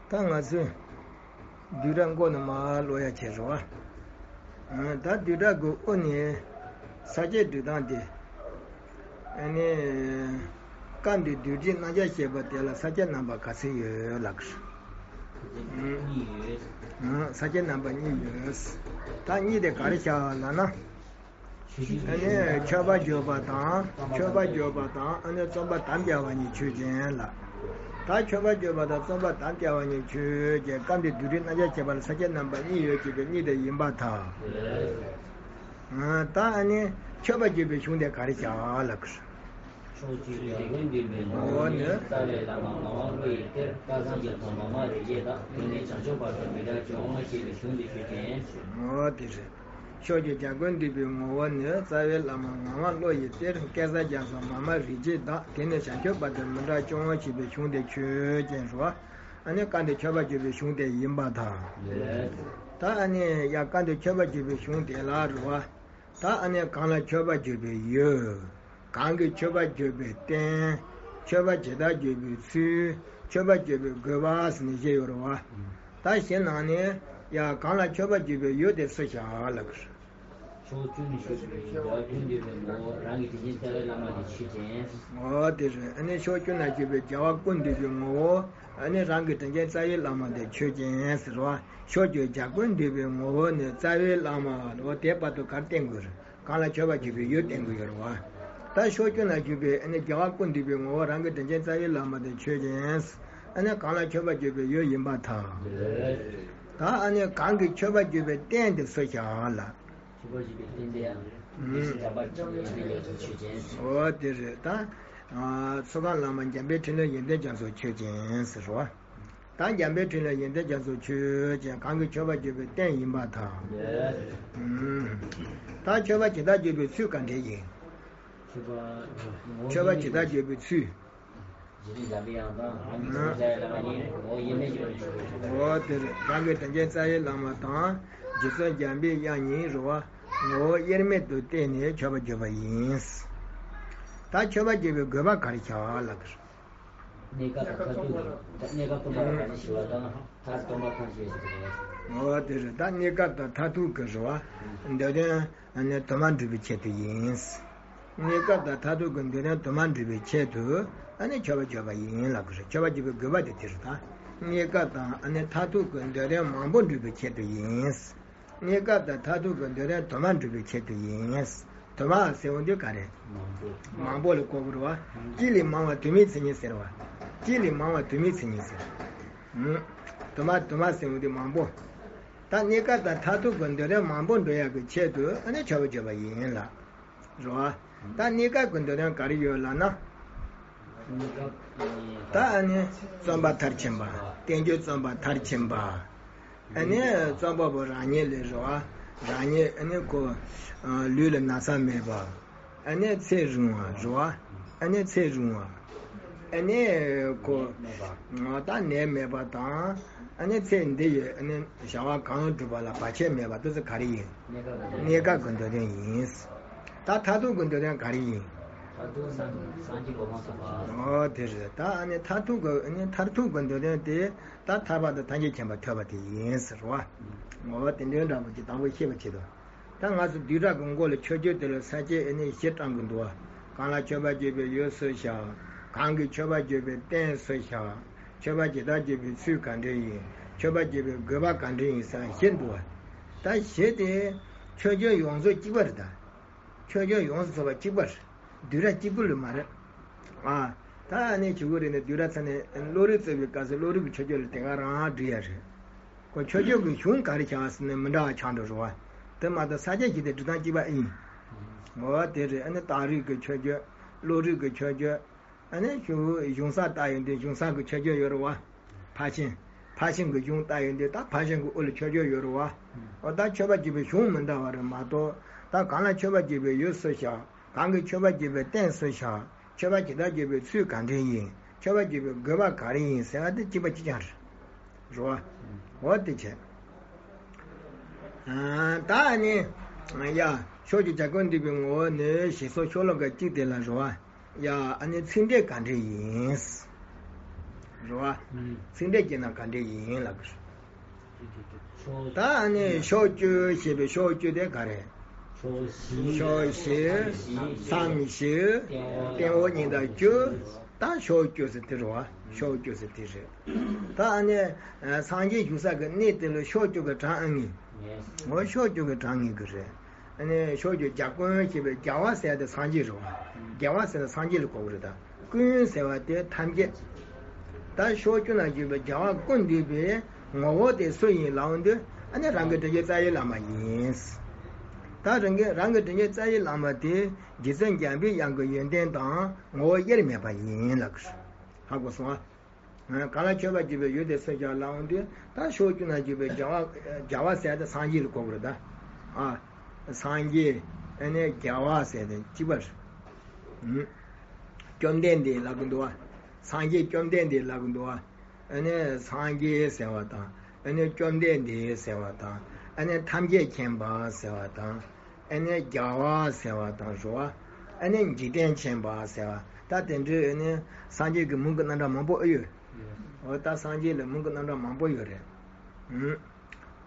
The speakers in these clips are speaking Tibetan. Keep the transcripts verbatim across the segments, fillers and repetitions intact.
ད་ང་ཚོས་བསྡུས་གྲྭ་མགོ་ནས་མར་ཀློག་ཡ་བྱེད་རོགས། ཨ། ད་བསྡུས་གྲྭ་གི་དབུ་ནས་ས་བཅད་སྒྲིག་སྟངས་དེ། ཨ་ནི། སྐབས་འདིའི་བསྡུས་སྒྲིག་རྣམ་གཞག་བཤད་པ་དེ་ལ་ས་བཅད་རྣམ་པ་ག་ཚོད་ཡོད་ལབ་ཀྱི། ཨ། ས་བཅད་རྣམ་པ་གཉིས་ཡོད། ད་གཉིས་དེ་ག་རེ་བྱ་ལབ་ན། ཨ་ནི་མཆོད་པ་བརྗོད་པ་དང་། མཆོད་པ་བརྗོད་པ་དང་། ཨ་ནི་རྩོམ་པར་དམ་བཅའ་བ་གཉིས་ཆོས་ཅན་ལ། ད་མཆོད་པ་བརྗོད་པ་དང་རྩོམ་པར་དམ་བཅའ་བ་གཉིས་ཆོས་ཅན། སྐབས་འདིའི་བསྡུས་སྒྲིག་རྣམ་གཞག་བྱེད་པ་ལ་ས་བཅད་རྣམ་པ་གཉིས་ཡོད་ཅེས་པའི་གཉིས་དེ་ཡིན་པར་ཐལ། ཨ། ད་ཨ་ནི་མཆོད་པ་བརྗོད་པའི་གཞུང་དེ་ག་རེ་བྱ་ལབ་ཀྱི། ཕྱོགས་བཅུའི་རྒྱལ་ཀུན་འདུས་པའི་ངོ་བོ་ནི། རྩ་བའི་བླ་མ་ངག་དབང་བློ་ཡི་གཏེར། སྐལ་བཟང་རྒྱ་མཚོ་མ་མ་རིག་བྱེད་དང་། དེ་ནས་བྱང་ཆུབ་བར་དུ་མི་འབྲལ་སྐྱོང་ངོ་། ཞེས་པའི་གཞུང་འདི་ཆོས་ཅན། འོ་དེ་རེད། ཕྱོགས་བཅུའི་རྒྱལ་ཀུན་འདུས་པའི་ངོ་བོ་ནི། རྩ་བའི་བླ་མ་ངག་དབང་བློ་ཡི་གཏེར། སྐལ་བཟང་རྒྱ་མཚོ་མ་མ་རིག་བྱེད་དང་། དེ་ནས་བྱང་ཆུབ་བར་དུ་མི་འབྲལ་སྐྱོང་ངོ་། ཞེས་པའི་གཞུང་དེ་ཆོས་ཅན་རེད་བ། ཨ་ནི་སྐབས་འདིའི་མཆོད་པ་བརྗོད་པའི་གཞུང་དེ་ཡིན་པར་ཐལ། ད་ཨ་ནི་ཡང་སྐབས་འདིའི་མཆོད་པ་བརྗོད་པའི་གཞུང་དེ་ལ་རེད་བ། ད་ཨ་ནི་གང་ལ་མཆོད་པ་བརྗོད་པའི་ཡུལ། གང་གིས་མཆོད་པ་བརྗོད་པའི་རྟེན། མཆོད་པ་ཇི་ལྟར་བརྗོད་པའི་ཚུལ། མཆོད་པ་བརྗོད་པའི་དགོས་པ་ཟེར་ནས་བཤད་ཡོད་རེད་བ། ད་བཤད་ནང་ནས་ཡང་གང་ལ་མཆོད་པ་བརྗོད་པའི་ཡུལ་དེ་སུ་བྱ་ལབ་ཀྱི། ཕྱོགས་བཅུ་ན་བཞུགས་པའི་རྒྱལ་བ་ཀུན་འདུས་པའི་ངོ་བོ་རང་གི་དྲིན་ཅན་རྩ་བའི་བླ་མ་དེ་ཆོས་ཅན། འོ་དེ་རེད། ཨ་ནི་ཕྱོགས་བཅུ་ན་བཞུགས་པའི་རྒྱལ་བ་ཀུན་འདུས་པའི་ངོ་བོ། ཨ་ནི་རང་གི་དྲིན་ཅན་རྩ་བའི་བླ་མ་དེ་ཆོས་ཅན་ཟེར་བ། ཕྱོགས་བཅུའི་རྒྱལ་ཀུན་འདུས་པའི་ངོ་བོ་ནི་རྩ་བའི་བླ་མ་ལ། འོ་དེ་བར་དུ་ག་རེ་བསྟན་དགོས་རེད། གང་ལ་མཆོད་པ་བརྗོད་པའི་ཡུལ་བསྟན་དགོས་ཡོད་རེད་བ། ད་ཕྱོགས་བཅུ་ན་བཞུགས་པའི་ཨ་ནི་རྒྱལ་བ་ཀུན་འདུས་པའི་ངོ་བོ་རང་གི་དྲིན་ཅན་རྩ་བའི་བླ་མ་དེ་ཆོས་ཅན། ཨ་ནི་གང་ལ་མཆོད་པ་བརྗོད་པའི་ཡུལ་ཡིན་པར་ཐལ། ད་ཨ་ནི་གང་གིས་མཆོད་པ་བརྗོད་པའི་རྟེན་དེ་སུ་བྱ་ལ། མཆོད་པ་བརྗོད་པའི་རྟེན་དེ་ཡང་། ཨུམ། དེ་བཞིན་དམ་པ་འཇམ་དཔལ་ཡོན་ཏན་རྒྱ་མཚོ་ཆོས་ཅན། འོ་དེ་རེད། ད་ཨ་ཚོགས་ཁང་བླ་མ་འཇམ་དཔལ་འཕྲིན་ལས་ཡོན་ཏན་རྒྱ་མཚོ་ཆོས་ཅན་ཟེར་བ། ད་འཇམ་དཔལ་འཕྲིན་ལས་ཡོན་ཏན་རྒྱ་མཚོ་ཆོས་ཅན། གང་གིས་མཆོད་པ་བརྗོད་པའི་རྟེན་ཡིན་པར་ཐལ། ཨུམ། ད་མཆོད་པ་ཇི་ལྟར་བརྗོད་པའི་ཚུལ་ག་འདྲ་ཡིན། མཆོད་པ་ཇི་ལྟར་བརྗོད་པའི་ཚུལ། རྗེ་བཙུན་འཇམ་པའི་དབྱངས་དང་། རང་གི་དྲིན་ཅན་རྩ་བའི་བླ་མ་གཉིས། ངོ་བོ་དབྱེར་མེད་ཆོས་ཅན། འོ་དེ་རེད། རང་གི་དྲིན་ཅན་རྩ་བའི་བླ་མ་དང་། རྗེ་བཙུན་འཇམ་པའི་དབྱངས་གཉིས་རེད་བ། ངོ་བོ་དབྱེར་མེད་དུ་བསྟན་ནས་མཆོད་པ་བརྗོད་པ་ཡིན། ད་མཆོད་པ་བརྗོད་པའི་དགོས་པ་ག་རེ་བྱ་ལབ་ཀྱི། གནས་སྐབས་དང་མཐར་ཐུག་གི། གནས་སྐབས་ཀུན་ཏུ་ག་ནས་ཞི་བ་དང་། མཐར་སྟོན་པ་ཐམས་ཅད་ཞི་བ་དང་། འོ་དེ་རེད། ད་གནས་སྐབས་དང་མཐར་ཐུག་གི་རེད་བ། འདོད་དོན་ཨ་ནི་དུ་མ་འགྲུབ་པའི་ཆེད་དུ་ཡིན། གནས་སྐབས་དང་མཐར་ཐུག་གི་འདོད་དོན་དུ་མ་འགྲུབ་པའི་ཆེད་དུ་ཨ་ནི་མཆོད་པ་བརྗོད་པ་ཡིན་ལབ་དགོས་རེད། མཆོད་པ་བརྗོད་པའི་དགོས་པ་དེ་དེ་རེད། ད་གནས་སྐབས་དང་ཨ་ནི་མཐར་ཐུག་གི་འདོད་དོན་མང་པོ་འགྲུབ་པའི་ཆེད་དུ་ཡིན། གནས་སྐབས་དང་མཐར་ཐུག་གི་འདོད་དོན་དུ་མ་འགྲུབ་པའི་ཆེད་དུ་ཡིན། དུ་མ་ཟེར་བ་འདི་ག་རེད། མང་པོ། མང་པོ་ལ་གོ་དགོས་རེད་བ། གཅིག་ལས་མང་བ་དུ་མའི་མཚན་ཉིད་ཟེར་བ། གཅིག་ལས་མང་བ་དུ་མའི་མཚན་ཉིད་ཟེར། ཨུམ། དུ་མ་དུ་མ་ཟེར་བ་འདི་མང་པོ། ད་གནས་སྐབས་དང་མཐར་ཐུག་གི་འདོད་དོན་མང་པོ་འགྲུབ་ཡག་གི་ཆེད་དུ་ཨ་ནི་མཆོད་པ་བརྗོད་པ་ཡིན་ལ། རེད་བ། ད་གནས་སྐབས་ཀྱི་འདོད་དོན་ག་རེ་ཡོད་ལབ་ན། ད་ཨ་ནི་རྩོམ་པ་མཐར་ཕྱིན་པ། བསྟན་བཅོས་རྩོམ་པ་མཐར་ཕྱིན་པ། ཨ་ནི་རྩོམ་པ་པོ་རང་ཉིད་ལ་རེད་བ། རང་ཉིད་ཨ་ནི་ཁོ་ལུས་ལ་ན་ཚ་མེད་པ། ཨ་ནི་ཚེ་རིང་བ་རེད་བ། ཨ་ནི་ཚེ་རིང་བ། ཨ་ནི་ཁོ་ད་ནད་མེད་པ་དང་། ཨ་ནི་ཚེ་འདི་ཡི་ཨ་ནི་བྱ་བ་གང་སྒྲུབ་པ་ལ་བར་ཆད་མེད་པ་དེ་ཚོ་ག་རེ་ཡིན། གནས་སྐབས་ཀྱི་འདོད་དོན་ཡིན། ད་མཐར་ཐུག་གི་འདོད་དོན་ག་རེ་ཡིན། མཐར་ཐུག་སངས་སངས་རྒྱས་གོ་འཕང་ཐོབ་པ། ཨོ་དེ་རེད། ད་ཨ་ནི་མཐར་ཐུག་གི་ཨ་ནི་མཐར་ཐུག་གི་འདོད་དོན་དེ་ད་ཐར་པ་དང་ཐམས་ཅད་མཁྱེན་པ་ཐོབ་པ་དེ་ཡིན་ཟེར་བ། ཨོ་དེ་འདྲའི་འདྲ་པོ་ཅིག་དང་པོ་ཤེས་པ་བྱེད་དོ། ད་ང་ཚོ་བསྡུས་གྲྭ་གི་མགོ་ལ་མཆོད་བརྗོད་དེ་ལ་ས་བཅད་ཨ་ནི་བཞི་བགྲང་གི་འདུག་བ། གང་ལ་མཆོད་པ་བརྗོད་པའི་ཡུལ་སུ་བྱ། གང་གིས་མཆོད་པ་བརྗོད་པའི་རྟེན་སུ་བྱ། མཆོད་པ་ཇི་ལྟར་བརྗོད་པའི་ཚུལ་ག་འདྲ་ཡིན། མཆོད་པ་བརྗོད་པའི་དགོས་པ་ག་འདྲ་ཡིན་ཟེར་བཞི་འདུག་བ། ད་བཞི་དེ་མཆོད་བརྗོད་ཡོངས་རྫོགས་གཅིག་པ་རེད་ད། མཆོད་བརྗོད་ཡོངས་སུ་རྫོགས་པ་གཅིག་པ་རེད། བསྡུས་གྲྭ་གཅིག་པུ་ལ་མ་རེད། ཨ། ད་ཨ་ནི་བྱེད་དགོས་རེད་ནས། བསྡུས་གྲྭ་ཚང་ནས་བློ་རིག་རྩོད་པའི་སྐབས་སུ་བློ་རིག་གི་མཆོད་བརྗོད་ལ་དེ་ག་རང་འབྲི་ཡ་རེད། ཁོ་མཆོད་བརྗོད་ཀྱི་གཞུང་ག་རེ་བྱ་བ་ཟེར་ན་མི་འདྲ་བ་ཆགས་འགྲོ་རེད་བ། དེ་མ་གཏོགས་ས་བཅད་ཀྱི་དེ་འབྲི་སྟངས་གཅིག་པ་ཨིན། འོ་དེ་རེད། ཨ་ནི་རྟགས་རིགས་ཀྱི་མཆོད་བརྗོད། བློ་རིག་གི་མཆོད་བརྗོད། ཨ་ནི་གཞུང་གཞུང་ས་ལྟ་ཡོང་དུས་གཞུང་ས་གི་མཆོད་བརྗོད་ཡོད་རེད་བ། ཕར་ཕྱིན། ཕར་ཕྱིན་གྱི་གཞུང་ལྟ་ཡོང་དུས་ད་ཕར་ཕྱིན་གྱི་དབུ་ལ་མཆོད་བརྗོད་ཡོད་རེད་བ། འོ་ད་མཆོད་པ་བརྗོད་པའི་གཞུང་མི་འདྲ་བ་རེད་མ་གཏོགས། ད་གང་ལ་མཆོད་པ་བརྗོད་པའི་ཡུལ་སུ་བྱ། གང་གིས་མཆོད་པ་བརྗོད་པའི་རྟེན་སུ་བྱ། མཆོད་པ་ཇི་ལྟར་བརྗོད་པའི་ཚུལ་ག་འདྲ་ཡིན། མཆོད་པ་བརྗོད་པའི་དགོས་པ་ག་རེ་ཡིན་ཟེར་བ་དེ་གཅིག་པ་གཅིག་རྐྱང་རེད། རེད་བ། འོ་དེ་བྱས། ཨ། ད་ཨ་ནི། ཡ། ཕྱོགས་བཅུའི་རྒྱལ་ཀུན་འདུས་པའི་ངོ་བོ་ནི་ཞེས་སོགས་ཤོ་ལོ་ཀ་གཅིག་དེ་ལ་རེད་བ། ཡ། ཨ་ནི་ཚིག་འགྲེལ་ག་འདྲ་ཡིན། རེད་བ། ཚིག་འགྲེལ་བྱས་ན་ག་འདྲ་ཡིན་ལབ་གི་རེད། ད་ཨ་ནི་ཕྱོགས་བཅུ་ཞེས་པའི་ཕྱོགས་བཅུ་དེ་ག་རེ། ཕྱོགས་བཞི། མཚམས་བཞི། སྟེང་འོག་གཉིས་དང་བཅུ། ད་ཕྱོགས་བཅུ་ཟེར་དེ་རེད་བ། ཕྱོགས་བཅུ་ཟེར་དེ་རེད། ད་ཨ་ནི་སངས་རྒྱས་བཞུགས་ས་གི་གནས་དེ་ལ་ཕྱོགས་བཅུ་གི་གྲངས་ཨང་ངེས། འོ་ཕྱོགས་བཅུ་གི་གྲངས་ངེས་གི་རེད། ཨ་ནི་ཕྱོགས་བཅུ་རྒྱ་ཀུན་ཞེས་པའི་རྒྱ་བ་ཟེར་དེ་སངས་རྒྱས་རེད་བ། རྒྱ་བ་ཟེར་ན་སངས་རྒྱས་ལ་གོ་གི་རེད་ད། ཀུན་ཟེར་བ་དེ་ཐམས་ཅད། ད་ཕྱོགས་བཅུ་ན་བཞུགས་པའི་རྒྱལ་བ་ཀུན་འདུས་པའི་ངོ་བོ་དེ་སུ་ཡིན་ལབ་འོང་དུས་ཨ་ནི་རང་གི་དྲིན་ཅན་རྩ་བའི་བླ་མ་ཡིན། ད་རང་གི་རང་གི་དྲིན་ཅན་རྩ་བའི་བླ་མ་དེ་རྗེ་བཙུན་འཇམ་པའི་དབྱངས་ཀྱི་ཡོན་ཏན་དང་ངོ་བོ་དབྱེར་མེད་པ་ཡིན་ལབ་གི་རེད། ཧ་གོ་སོང་ཨ། གང་ལ་མཆོད་པར་བགྱི་བའི་ཡུལ་དེ་སུ་ཡིན་ལབ་འོང་དུས་ད་ཕྱོགས་བཅུ་ན་བཞུགས་པའི་རྒྱལ་བ་རྒྱལ་བ་ཟེར་དེ་སངས་རྒྱས་ལ་གོ་གི་རེད་ད། ཨ། སངས་རྒྱས་ཨ་ནི་རྒྱལ་བ་ཟེར་དེ་གཅིག་པ་རེད། ཨུམ། བཅོམ་ལྡན་འདས་ལབ་གི་འདུག་བ། སངས་རྒྱས་བཅོམ་ལྡན་འདས་ལབ་གི་འདུག་བ། ཨ་ནི་སངས་རྒྱས་ཟེར་བ་དང་། ཨ་ནི་བཅོམ་ལྡན་འདས་ཟེར་བ་དང་། ཨ་ནི་ཐམས་ཅད་མཁྱེན་པ་ཟེར་བ་དང་། ཨ་ནི་རྒྱལ་བ་ཟེར་བ་དང་རེད་བ། ཨ་ནི་འཇིག་རྟེན་མཁྱེན་པ་ཟེར་བ། ད་དེ་འདྲའི་ཨ་ནི་སངས་རྒྱས་ཀྱི་མིང་གི་རྣམ་གྲངས་མང་པོ་ཨེ་ཡོད། འོ་ད་སངས་རྒྱས་ལ་མིང་གི་རྣམ་གྲངས་མང་པོ་ཡོད་རེད། ཨུམ།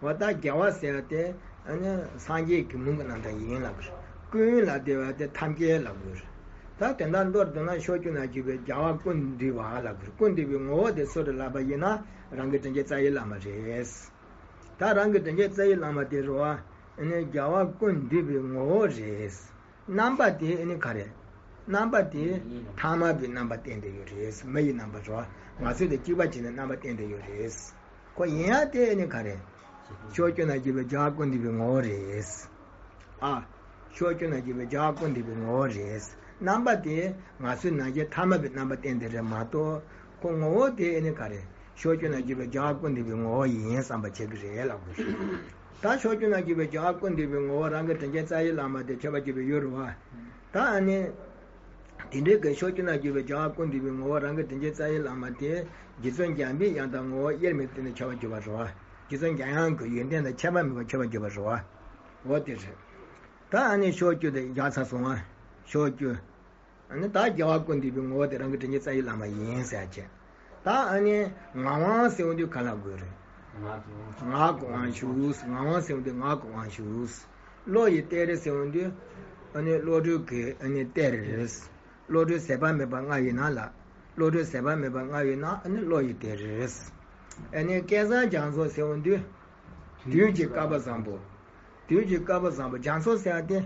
འོ་ད་རྒྱལ་བ་ཟེར་བ་དེ་ཨ་ནི་སངས་རྒྱས་ཀྱི་མིང་གི་རྣམ་གྲངས་ཡིན་ལབ་གི་རེད། ཀུན་ལབ་བསྡད་པ་དེ་ཐམས་ཅད་ལབ་གི་རེད། ད་དོན་དག་མདོར་བསྡུ་ན་ཕྱོགས་བཅུ་ན་བཞུགས་པའི་རྒྱལ་བ་ཀུན་འདུས་པ་ལབ་གི་རེད། ཀུན་འདུས་པའི་ངོ་བོ་དེ་སུ་རེད་ལབ་པ་ཡིན་ན་རང་གི་དྲིན་ཅན་རྩ་བའི་བླ་མ་རེད། ད་རང་གི་དྲིན་ཅན་རྩ་བའི་བླ་མ་དེ་རེད་བ། ཨ་ནི་རྒྱལ་བ་ཀུན་འདུས་པའི་ངོ་བོ་རེད། རྣམ་པ་དེ་ཨ་ནི་ག་རེ། རྣམ་པ་དེ་ཐ་མལ་པའི་རྣམ་པ་བསྟན་ཏེ་ཡོད་རེད། མི་ཡི་རྣམ་པ་རེད་བ། ང་ཚོས་དེ་གཅིག་པ་བྱས་ནས་རྣམ་པ་བསྟན་ཏེ་ཡོད་རེད། ཁོ་ཡིན་ཡང་དེ་ཨ་ནི་ག་རེ། ཕྱོགས་བཅུ་ན་བཞུགས་པའི་རྒྱལ་བ་ཀུན་འདུས་པའི་ངོ་བོ་རེད། ཨ། ཕྱོགས་བཅུ་ན་བཞུགས་པའི་རྒྱལ་བ་ཀུན་འདུས་པའི་ངོ་བོ་རེད། རྣམ་པ་དེ་ང་ཚོའི་ནང་བཞིན་ཐ་མལ་པའི་རྣམ་པ་བསྟན་ཏེ་རེད་མ་གཏོགས་ཁོ་ངོ་བོ་དེ་ཨ་ནི་ག་རེ། ཕྱོགས་བཅུ་ན་བཞུགས་པའི་རྒྱལ་བ་ཀུན་འདུས་པའི་ངོ་བོ་ཡིན་བསམ་པ་བྱེད་ཀྱི་རེད་ལབ་དགོས་ཤིང་། ད་ཕྱོགས་བཅུ་ན་བཞུགས་པའི་རྒྱལ་བ་ཀུན་འདུས་པའི་ངོ་བོ་རང་གི་དྲིན་ཅན་རྩ་བའི་བླ་མ་དེ་མཆོད་པར་བགྱི་བའི་ཡུལ་རེད་བ། ད་ཨ་ནི། དེ་འདྲའི་གི་ཕྱོགས་བཅུ་ན་བཞུགས་པའི་རྒྱལ་བ་ཀུན་འདུས་པའི་ངོ་བོ་རང་གི་དྲིན་ཅན་རྩ་བའི་བླ་མ་དེ་རྗེ་བཙུན་འཇམ་པའི་དབྱངས་དང་ངོ་བོ་དབྱེར་མེད་དེ་ནི་མཆོད་པར་བགྱི་བ་རེད་བ། རྗེ་བཙུན་འཇམ་དབྱངས་ཀྱི་ཡོན་ཏན་དང་ཁྱད་པར་མེད་པར་མཆོད་པར་བགྱི་བ་རེད་བ། འོ་དེ་རེད། ད་ཨ་ནི་ཕྱོགས་བཅུ་དེ་བཞག་ཚར་སོང་ང་། ཕྱོགས་བཅུ། ཨ་ནི་ད་རྒྱལ་བ་ཀུན་འདུས་པའི་ངོ་བོ་དེ་རང་གི་དྲིན་ཅན་རྩ་བའི་བླ་མ་ཡིན་ཟེར་བྱས། ད་ཨ་ནི་ངག་དབང་ཟེར་འོང་དུས་ག་ལ་དགོས་རེད། ངག་གི་དབང་ཕྱུག་ངག་དབང་ཟེར་འོང་དུས་ངག་གི་དབང་ཕྱུག་བློ་ཡི་གཏེར་ཟེར་འོང་དུས་ཨ་ནི་བློ་གྲོས་ཀྱི་ཨ་ནི་གཏེར་རེད། བློ་གྲོས་ཟད་པ་མེད་པ་མངའ་བའི་ནང་ལ། བློ་གྲོས་ཟད་པ་མེད་པ་མངའ་བའི་ནང་ཨ་ནི་བློ་ཡི་གཏེར་རེད། ཨ་ནི་སྐལ་བཟང་རྒྱ་མཚོ་ཟེར་འོང་དུས། དུས་ཀྱི་བསྐལ་པ་བཟང་པོ། དུས་ཀྱི་བསྐལ་པ་བཟང་པོ་རྒྱ་མཚོ་ཟེར་བ་དེ།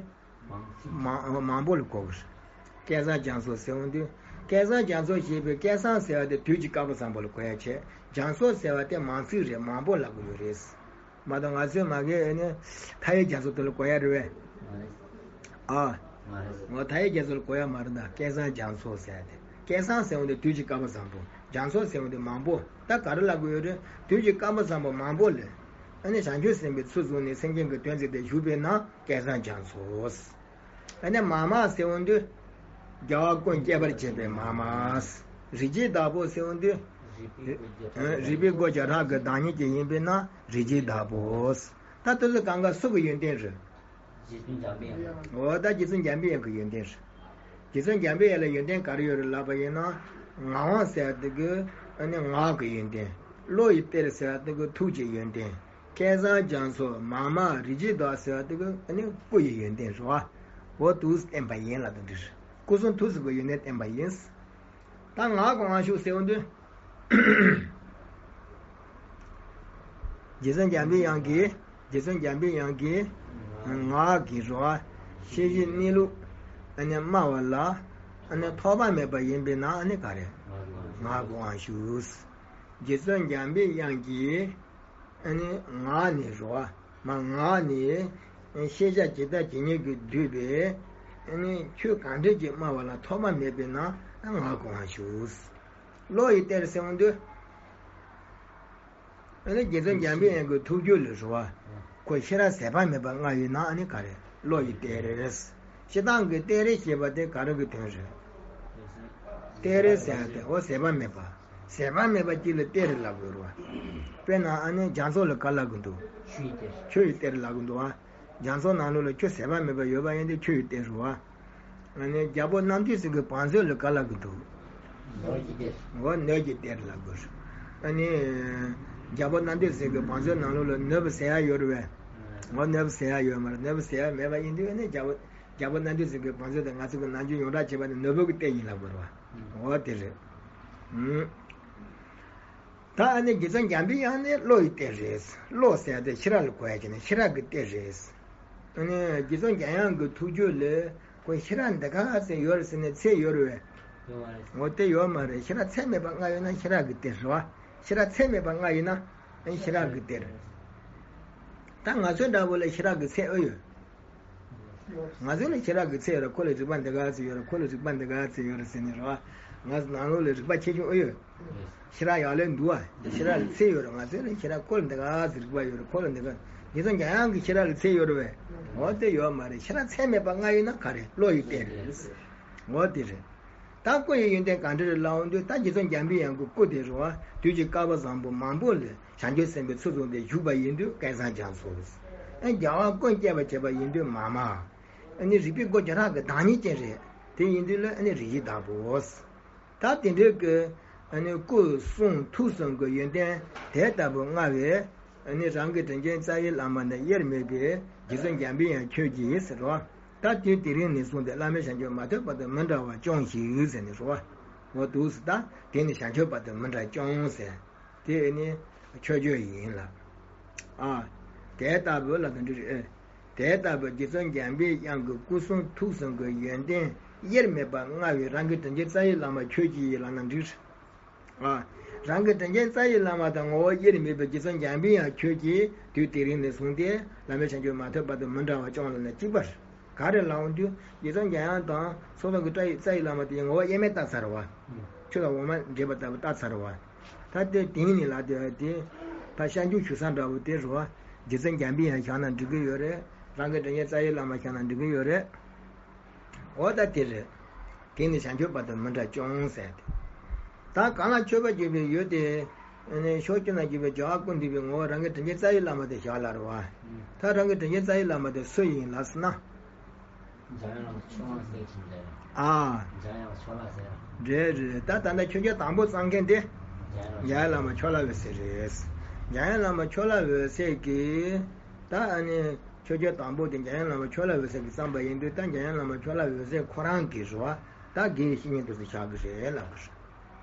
མང་མང་པོ་ལ་གོ་གི་རེད། སྐལ་བཟང་རྒྱ་མཚོ་ཟེར་འོང་དུས། སྐལ་བཟང་རྒྱ་མཚོ་ཞེས་པའི་སྐལ་བཟང་ཟེར་བ་དེ་དུས་ཀྱི་བསྐལ་པ་བཟང་པོ་ལ་གོ་ཡ་བྱས། རྒྱ་མཚོ་ཟེར་བ་དེ་མང་ཚིག་རེད། མང་པོ་ལབ་གི་ཡོད་རེད། མ་གཏོགས་ང་ཚོས་མ་གི་ཨ་ནི་མཐའ་ཡས་རྒྱ་མཚོ་དེ་ལ་གོ་ཡ་རེད་བས། ཨ། ངོ་མཐའ་ཡས་རྒྱ་མཚོ་ལ་གོ་ཡ་མ་རེད་ད། སྐལ་བཟང་རྒྱ་མཚོ་ཟེར་ཡ་དེ། སྐལ་བཟང་ཟེར་བ་དེ་དུས་ཀྱི་བསྐལ་པ་བཟང་པོ། རྒྱ་མཚོ་ཟེར་བ་དེ་མང་པོ། ད་ག་རེ་ལབ་གི་ཡོད་རེད། དུས་ཀྱི་བསྐལ་པ་བཟང་པོ་མང་པོ་ལས། ཨ་ནི་བྱང་ཆུབ་སེམས་དཔའི་ཚུལ་བཟུང་ནས་སེམས་ཅན་གྱི་དོན་མཛད་དེ་བཞུགས་པས་ན་སྐལ་བཟང་རྒྱ་མཚོ། ཨ་ནི་མ་མ་ཟེར་འོང་དུས། རྒྱལ་བ་ཀུན་སྐྱོབ་པར་བྱེད་པའི་མ་མ། རིགས་ཀྱི་བདག་པོ་ཟེར་འོང་དུས། རིག་པའི་སྒོ་བརྒྱ་ཕྲག་གི་བདག་ཉིད་ཀྱི་ཡིན་པས་ན་རིགས་ཀྱི་བདག་པོ། ད་དེ་ཚོ་གང་ག་སུ་གི་ཡོན་ཏན་རེད། རྗེ་བཙུན་འཇམ་པའི་དབྱངས། འོ་ད་རྗེ་བཙུན་འཇམ་པའི་དབྱངས་ཀྱི་ཡོན་ཏན་རེད། རྗེ་བཙུན་འཇམ་པའི་དབྱངས་ལ་ཡོན་ཏན་ག་རེ་ཡོད་རེད་ལབ་པ་ཡིན་ན། ངག་དབང་ཟེར་བ་དེ་གི་ཨ་ནི་ངག་གི་ཡོན་ཏན། བློ་ཡི་གཏེར་ཟེར་བ་དེ་གི་ཐུགས་ཀྱི་ཡོན་ཏན། སྐལ་བཟང་རྒྱ་མཚོ་མ་མ་རིགས་ཀྱི་བདག་ཟེར་བ་དེ་གི་ཨ་ནི་སྐུ་ཡི་ཡོན་ཏན་རེད་བ། འོ་དུས་བསྟན་པ་ཡིན་ལབ་དང་འདྲ་རེད། སྐུ་གསུང་ཐུགས་སུ་གི་ཡོན་ཏན་བསྟན་པ་ཡིན། ད་ངག་གི་དབང་ཕྱུག་ཟེར་བ་འདི། རྗེ་བཙུན་འཇམ་པའི་དབྱངས་ཀྱིས། རྗེ་བཙུན་འཇམ་པའི་དབྱངས་ཀྱིས། ངག་གི་རོ། ཤེས་བཞིན་གནས་ལུགས། ཨ་ནི་སྨྲ་བ་ལ། ཨ་ནི་ཐོགས་པ་མེད་པ་ཡིན་པས་ན་ཨ་ནི་ག་རེ། ངག་གི་དབང་ཕྱུག་རྗེ་བཙུན་འཇམ་པའི་དབྱངས་ཀྱིས། ཨ་ནི་ངག་ནས་རོ། མ་ངག་ནས། ཤེས་བྱ་ཇི་ལྟ་ཇི་སྙེད་ཀྱིས་བསྡུས་པའི། ཨ་ནི་ཆོས་གང་འདྲ་ཅིག་སྨྲ་བ་ལ་ཐོགས་པ་མེད་པས་ན་ངག་གི་དབང་ཕྱུག་བློ་ཡི་གཏེར་ཟེར་འོང་དུས། ཨ་ནི་རྗེ་བཙུན་འཇམ་པའི་དབྱངས་ཀྱི་ཐུགས་རྒྱུད་ལ་རོ། ཁོ་ཤེས་རབ་ཟད་པ་མེད་པ་མངའ་བའི་ནང་ཨ་ནི་ག་རེ། བློ་ཡི་གཏེར། སྤྱིར་བཏང་གི་གཏེར་ཞེས་པ་དེ་ག་རེ་གི་དོན་རེད། གཏེར་ཟེར་ཡ་དེ་འོ་ཟད་པ་མེད་པ། ཟད་པ་མེད་པ་གཅིག་ལ་གཏེར་ལབ་དགོས་རེད་བ། དཔེར་ན་ཨ་ནི་རྒྱ་མཚོ་ལ་ག་ལབ་གི་འདུག་ཆུ་ཡི་གཏེར་ལབ་གི་འདུག་བ། རྒྱ་མཚོ་ནང་ལོགས་ལ་ཆུ་ཟད་པ་མེད་པ་ཡོད་པ་ཡིན་ཏེ་ཆུ་ཡི་གཏེར་རེད་བ། ཨ་ནི་རྒྱལ་པོ་རྣམ་ཐོས་སྲས་ཀྱི་བང་མཛོད་ལ་ག་ལབ་གི་འདུག་ནོར་གྱི་གཏེར། འོ་ནོར་གྱི་གཏེར་ལབ་དགོས། ཨ་ནི། རྒྱལ་པོ་རྣམ་ཐོས་སྲས་ཀྱི་བང་མཛོད་ནང་ལོགས་ལ་ནོར་བུ་ཟེར་ཡ་ཡོད་རེད་པས། འོ་ནོར་བུ་ཟེར་ཡ་ཡོད་མ་རེད། ནོར་བུ་ཟེར་ཡ་མེད་པ་ཡིན་དུས་ཨ་ནི་རྒྱལ་པོ་རྒྱལ་པོ་རྣམ་ཐོས་སྲས་ཀྱི་བང་མཛོད་དང་ང་ཚོ་གི་ནམ་རྒྱུན་ཡོངས་གྲགས་བྱས་པ་ནི་ནོར་བུ་གི་གཏེར་ཡིན་ལབ་དགོས་རེད་པ། འོ་དེ་རེད། ཨུམ། ད་ཨ་ནི་རྗེ་བཙུན་འཇམ་པའི་དབྱངས་ནི་བློ་ཡི་གཏེར་རེད། བློ་ཟེར་དེ་ཤེས་རབ་ལ་གོ་ཡ་བྱས་ནས་ཤེས་རབ་ཀྱི་གཏེར་རེད། ཨ་ནི་རྗེ་བཙུན་འཇམ་དབྱངས་ཀྱི་ཐུགས་རྒྱུད་ལ་ཁོ་ཤེས་རབ་འདི་ག་ཚད་ཡོད་རེད་ཟེར་ནས་ཚད་ཡོད་རེད་པས། ཡོད་མ་རེད། འོ་དེ་ཡོད་མ་རེད། ཤེས་རབ་ཚད་མེད་པ་ལྔ་ཡོད་ན་ཤེས་རབ་ཀྱི་གཏེར་རེད་པ། ཤེས་རབ་ཚད་མེད་པ་ལྔ་ཡིན་ན་ཨ་ནི་ཤེས་རབ་ཀྱི་གཏེར། ད་ང་ཚོའི་འདྲ་པོ་ལ་ཤེས་རབ་ཀྱི་ཚད་ཨེ་ཡོད། ང་ཚོ་ལ་ཤེས་རབ་ཀྱི་ཚད་ཡོད་རེད། ཁོ་ལ་རིག་པ་འདི་ག་ཚད་ཡོད་རེད། ཁོ་ལ་རིག་པ་འདི་ག་ཚད་ཡོད་རེད་ཟེར་ནས་རེད་པ། ང་ཚོ་ནང་ལོགས་ལ་རིག་པ་ཆེ་ཆུང་ཨེ་ཡོད། ཤེས་རབ་ཡག་ལོས་འདུག་པ། ཤེས་རབ་ལ་ཚད་ཡོད་རེད། ང་ཚོ་ལ་ཤེས་རབ་ཁོ་ལ་འདི་ག་ཚད་རིག་པ་ཡོད་རེད། ཁོ་ལ་འདི་ག་རྗེ་བཙུན་འཇམ་དབྱངས་ཀྱི་ཤེས་རབ་ལ་ཚད་ཡོད་རེད་པས། འོ་དེ་ཡོད་མ་རེད། ཤེས་རབ་ཚད་མེད་པ་ལྔ་ཡོད་ན་ག་རེ་བློ་ཡི་གཏེར་རེད། འོ་དེ་རེད། ད་སྐུ་ཡི་ཡོན་ཏན་ག་འདྲ་རེད་ལབ་འོང་དུས་ད་རྗེ་བཙུན་འཇམ་པའི་དབྱངས་ཀྱི་སྐུ་དེ་རེད་པ། དུས་ཀྱི་བསྐལ་པ་བཟང་པོ་མང་པོ་ལ་བྱང་ཆུབ་སེམས་དཔའི་ཚུལ་བཟུང་སྟེ་བཞུགས་པ་ཡིན་དུས་བསྐལ་བཟང་རྒྱ་མཚོ། ཨ་རྒྱལ་བ་ཀུན་སྐྱེད་པར་བྱེད་པ་ཡིན་དུས་མཱ་མ། ཨ་ནི་རིག་པའི་སྒོ་བརྒྱ་ཕྲག་གི་བདག་ཉིད་ཅན་རེད། དེ་ཡིན་དུས་ལ་ཨ་ནི་རིགས་ཀྱི་བདག་པོ། ད་དེ་འདྲའི་གི་ཨ་ནི་སྐུ་གསུང་ཐུགས་གསུམ་གྱི་ཡོན་ཏན་དེ་ལྟ་བུ་མངའ་བའི་ཨ་ནི་རང་གི་དྲིན་ཅན་རྩ་བའི་བླ་མ་ནི་དབྱེར་མེད་པའི་རྗེ་བཙུན་འཇམ་པའི་དབྱངས་ཁྱོད་ཀྱིས་ཟེར་རོ། ད་དུས་དེ་རིང་ནས་བཟུང་སྟེ་བླ་མའི་བྱང་ཆུབ་མ་ཐོབ་བར་དུ་མི་འབྲལ་བར་སྐྱོངས་ཤིག་ཟེར་ནས་རོ། འོ་འདུག་སེ་ད་དེ་ནས་བྱང་ཆུབ་བར་དུ་མི་འབྲལ་སྐྱོངས་ཟེར། དེ་ནི་མཆོད་བརྗོད་ཡིན་ལ། ཨ། དེ་ལྟ་བུ་ལ་དོན་འགྲིག་རེད། དེ་ལྟ་བུ་རྗེ་བཙུན་འཇམ་པའི་དབྱངས་ཀྱི་སྐུ་གསུང་ཐུགས་གསུམ་གྱི་ཡོན་ཏན་དབྱེར་མེད་པ་མངའ་བའི་རང་གི་དྲིན་ཅན་རྩ་བའི་བླ་མ་ཁྱོད་ཀྱིས་ལབ་ན་འགྲིག་རེད། ཨ། རང་གི་དྲིན་ཅན་རྩ་བའི་བླ་མ་དང་ངོ་བོ་དབྱེར་མེད་པའི་རྗེ་བཙུན་འཇམ་པའི་དབྱངས་ཁྱོད་ཀྱིས་དུས་དེ་རིང་ནས་བཟུང་སྟེ་བླ་མའི་བྱང་ཆུབ་མ་ཐོབ་བར་དུ་མི་འབྲལ་བར་སྐྱོངས་ལབ་ན་གཅིག་པ་རེད། ག་རེ་ལབ་འོང་དུས་རྗེ་བཙུན་འཇམ་དབྱངས་དང་ཚོགས་གསུམ་གྱི་རྩ་བའི་རྩ་བའི་བླ་མ་དེ་ངོ་བོ་དབྱེར་མེད་བལྟས་ཚར་བ། ཆུ་དང་འོ་མ་འདྲེས་པ་ལྟ་བུ་བལྟས་ཚར་བ། ད་ལྟའི་དེང་ནས་ལབ་དེ་དེ། ད་ཤར་འཇུག་ཞུ་ས་འདྲ་བོ་དེ་རུ་བ། རྗེ་བཙུན་འཇམ་པའི་དབྱངས་བཞག་ན་འགྲིག་གི་ཡོད་རེད། རང་གི་དྲིན་ཅན་རྩ་བའི་བླ་མ་བཞག་ན་འགྲིག་གི་ཡོད་རེད། འོ་ད་དེ་རེད། དེང་ནས་བྱང་ཆུབ་བར་དུ་མི་འབྲལ་སྐྱོངས་ཟེར་ཏེ། ད་གང་ལ་མཆོད་པར་བརྗོད་པའི་ཡུལ་དེ། ཨ་ནི་ཕྱོགས་བཅུ་ན་བཞུགས་པའི་རྒྱལ་བ་ཀུན་འདུས་པའི་ངོ་བོ་རང་གི་དྲིན་ཅན་རྩ་བའི་བླ་མ་དེ་བཞག་ལ་རུ་བ། ད་རང་གི་དྲིན་ཅན་རྩ་བའི་བླ་མ་དེ་སུ་ཡིན་ལབ་ཟེར་ན། འཇམ་དབྱངས་བླ་མ་ཕྱོགས་ལ་ཟེར་གྱི་འདུག་ཨ། འཇམ་དབྱངས་བླ་མ་ཕྱོགས་ལ་ཟེར། རེད་རེད། ད་ད་ལྟ་མཆོད་བརྗོད་དང་པོ་བརྩམ་མཁན་དེ། འཇམ་དབྱངས་བླ་མ་ཕྱོགས་ལ་འོད་གསལ་རེད། འཇམ་དབྱངས་བླ་མ་ཕྱོགས་ལ་འོད་གསལ་གྱིས། ད་ཨ་ནི་མཆོད་བརྗོད་དང་པོ་དེ་འཇམ་དབྱངས་བླ་མ་ཕྱོགས་ལ་འོད་གསལ་གྱིས་བརྩམས་པ་ཡིན་དུས་ད་འཇམ་དབྱངས་བླ་མ་ཕྱོགས་ལ་འོད་གསལ་ཁོ་རང་གི་རུ་བ་ད་དགེ་བའི་བཤེས་གཉེན་དུ་བཞག་གི་རེད་ལབ་པ་རེད།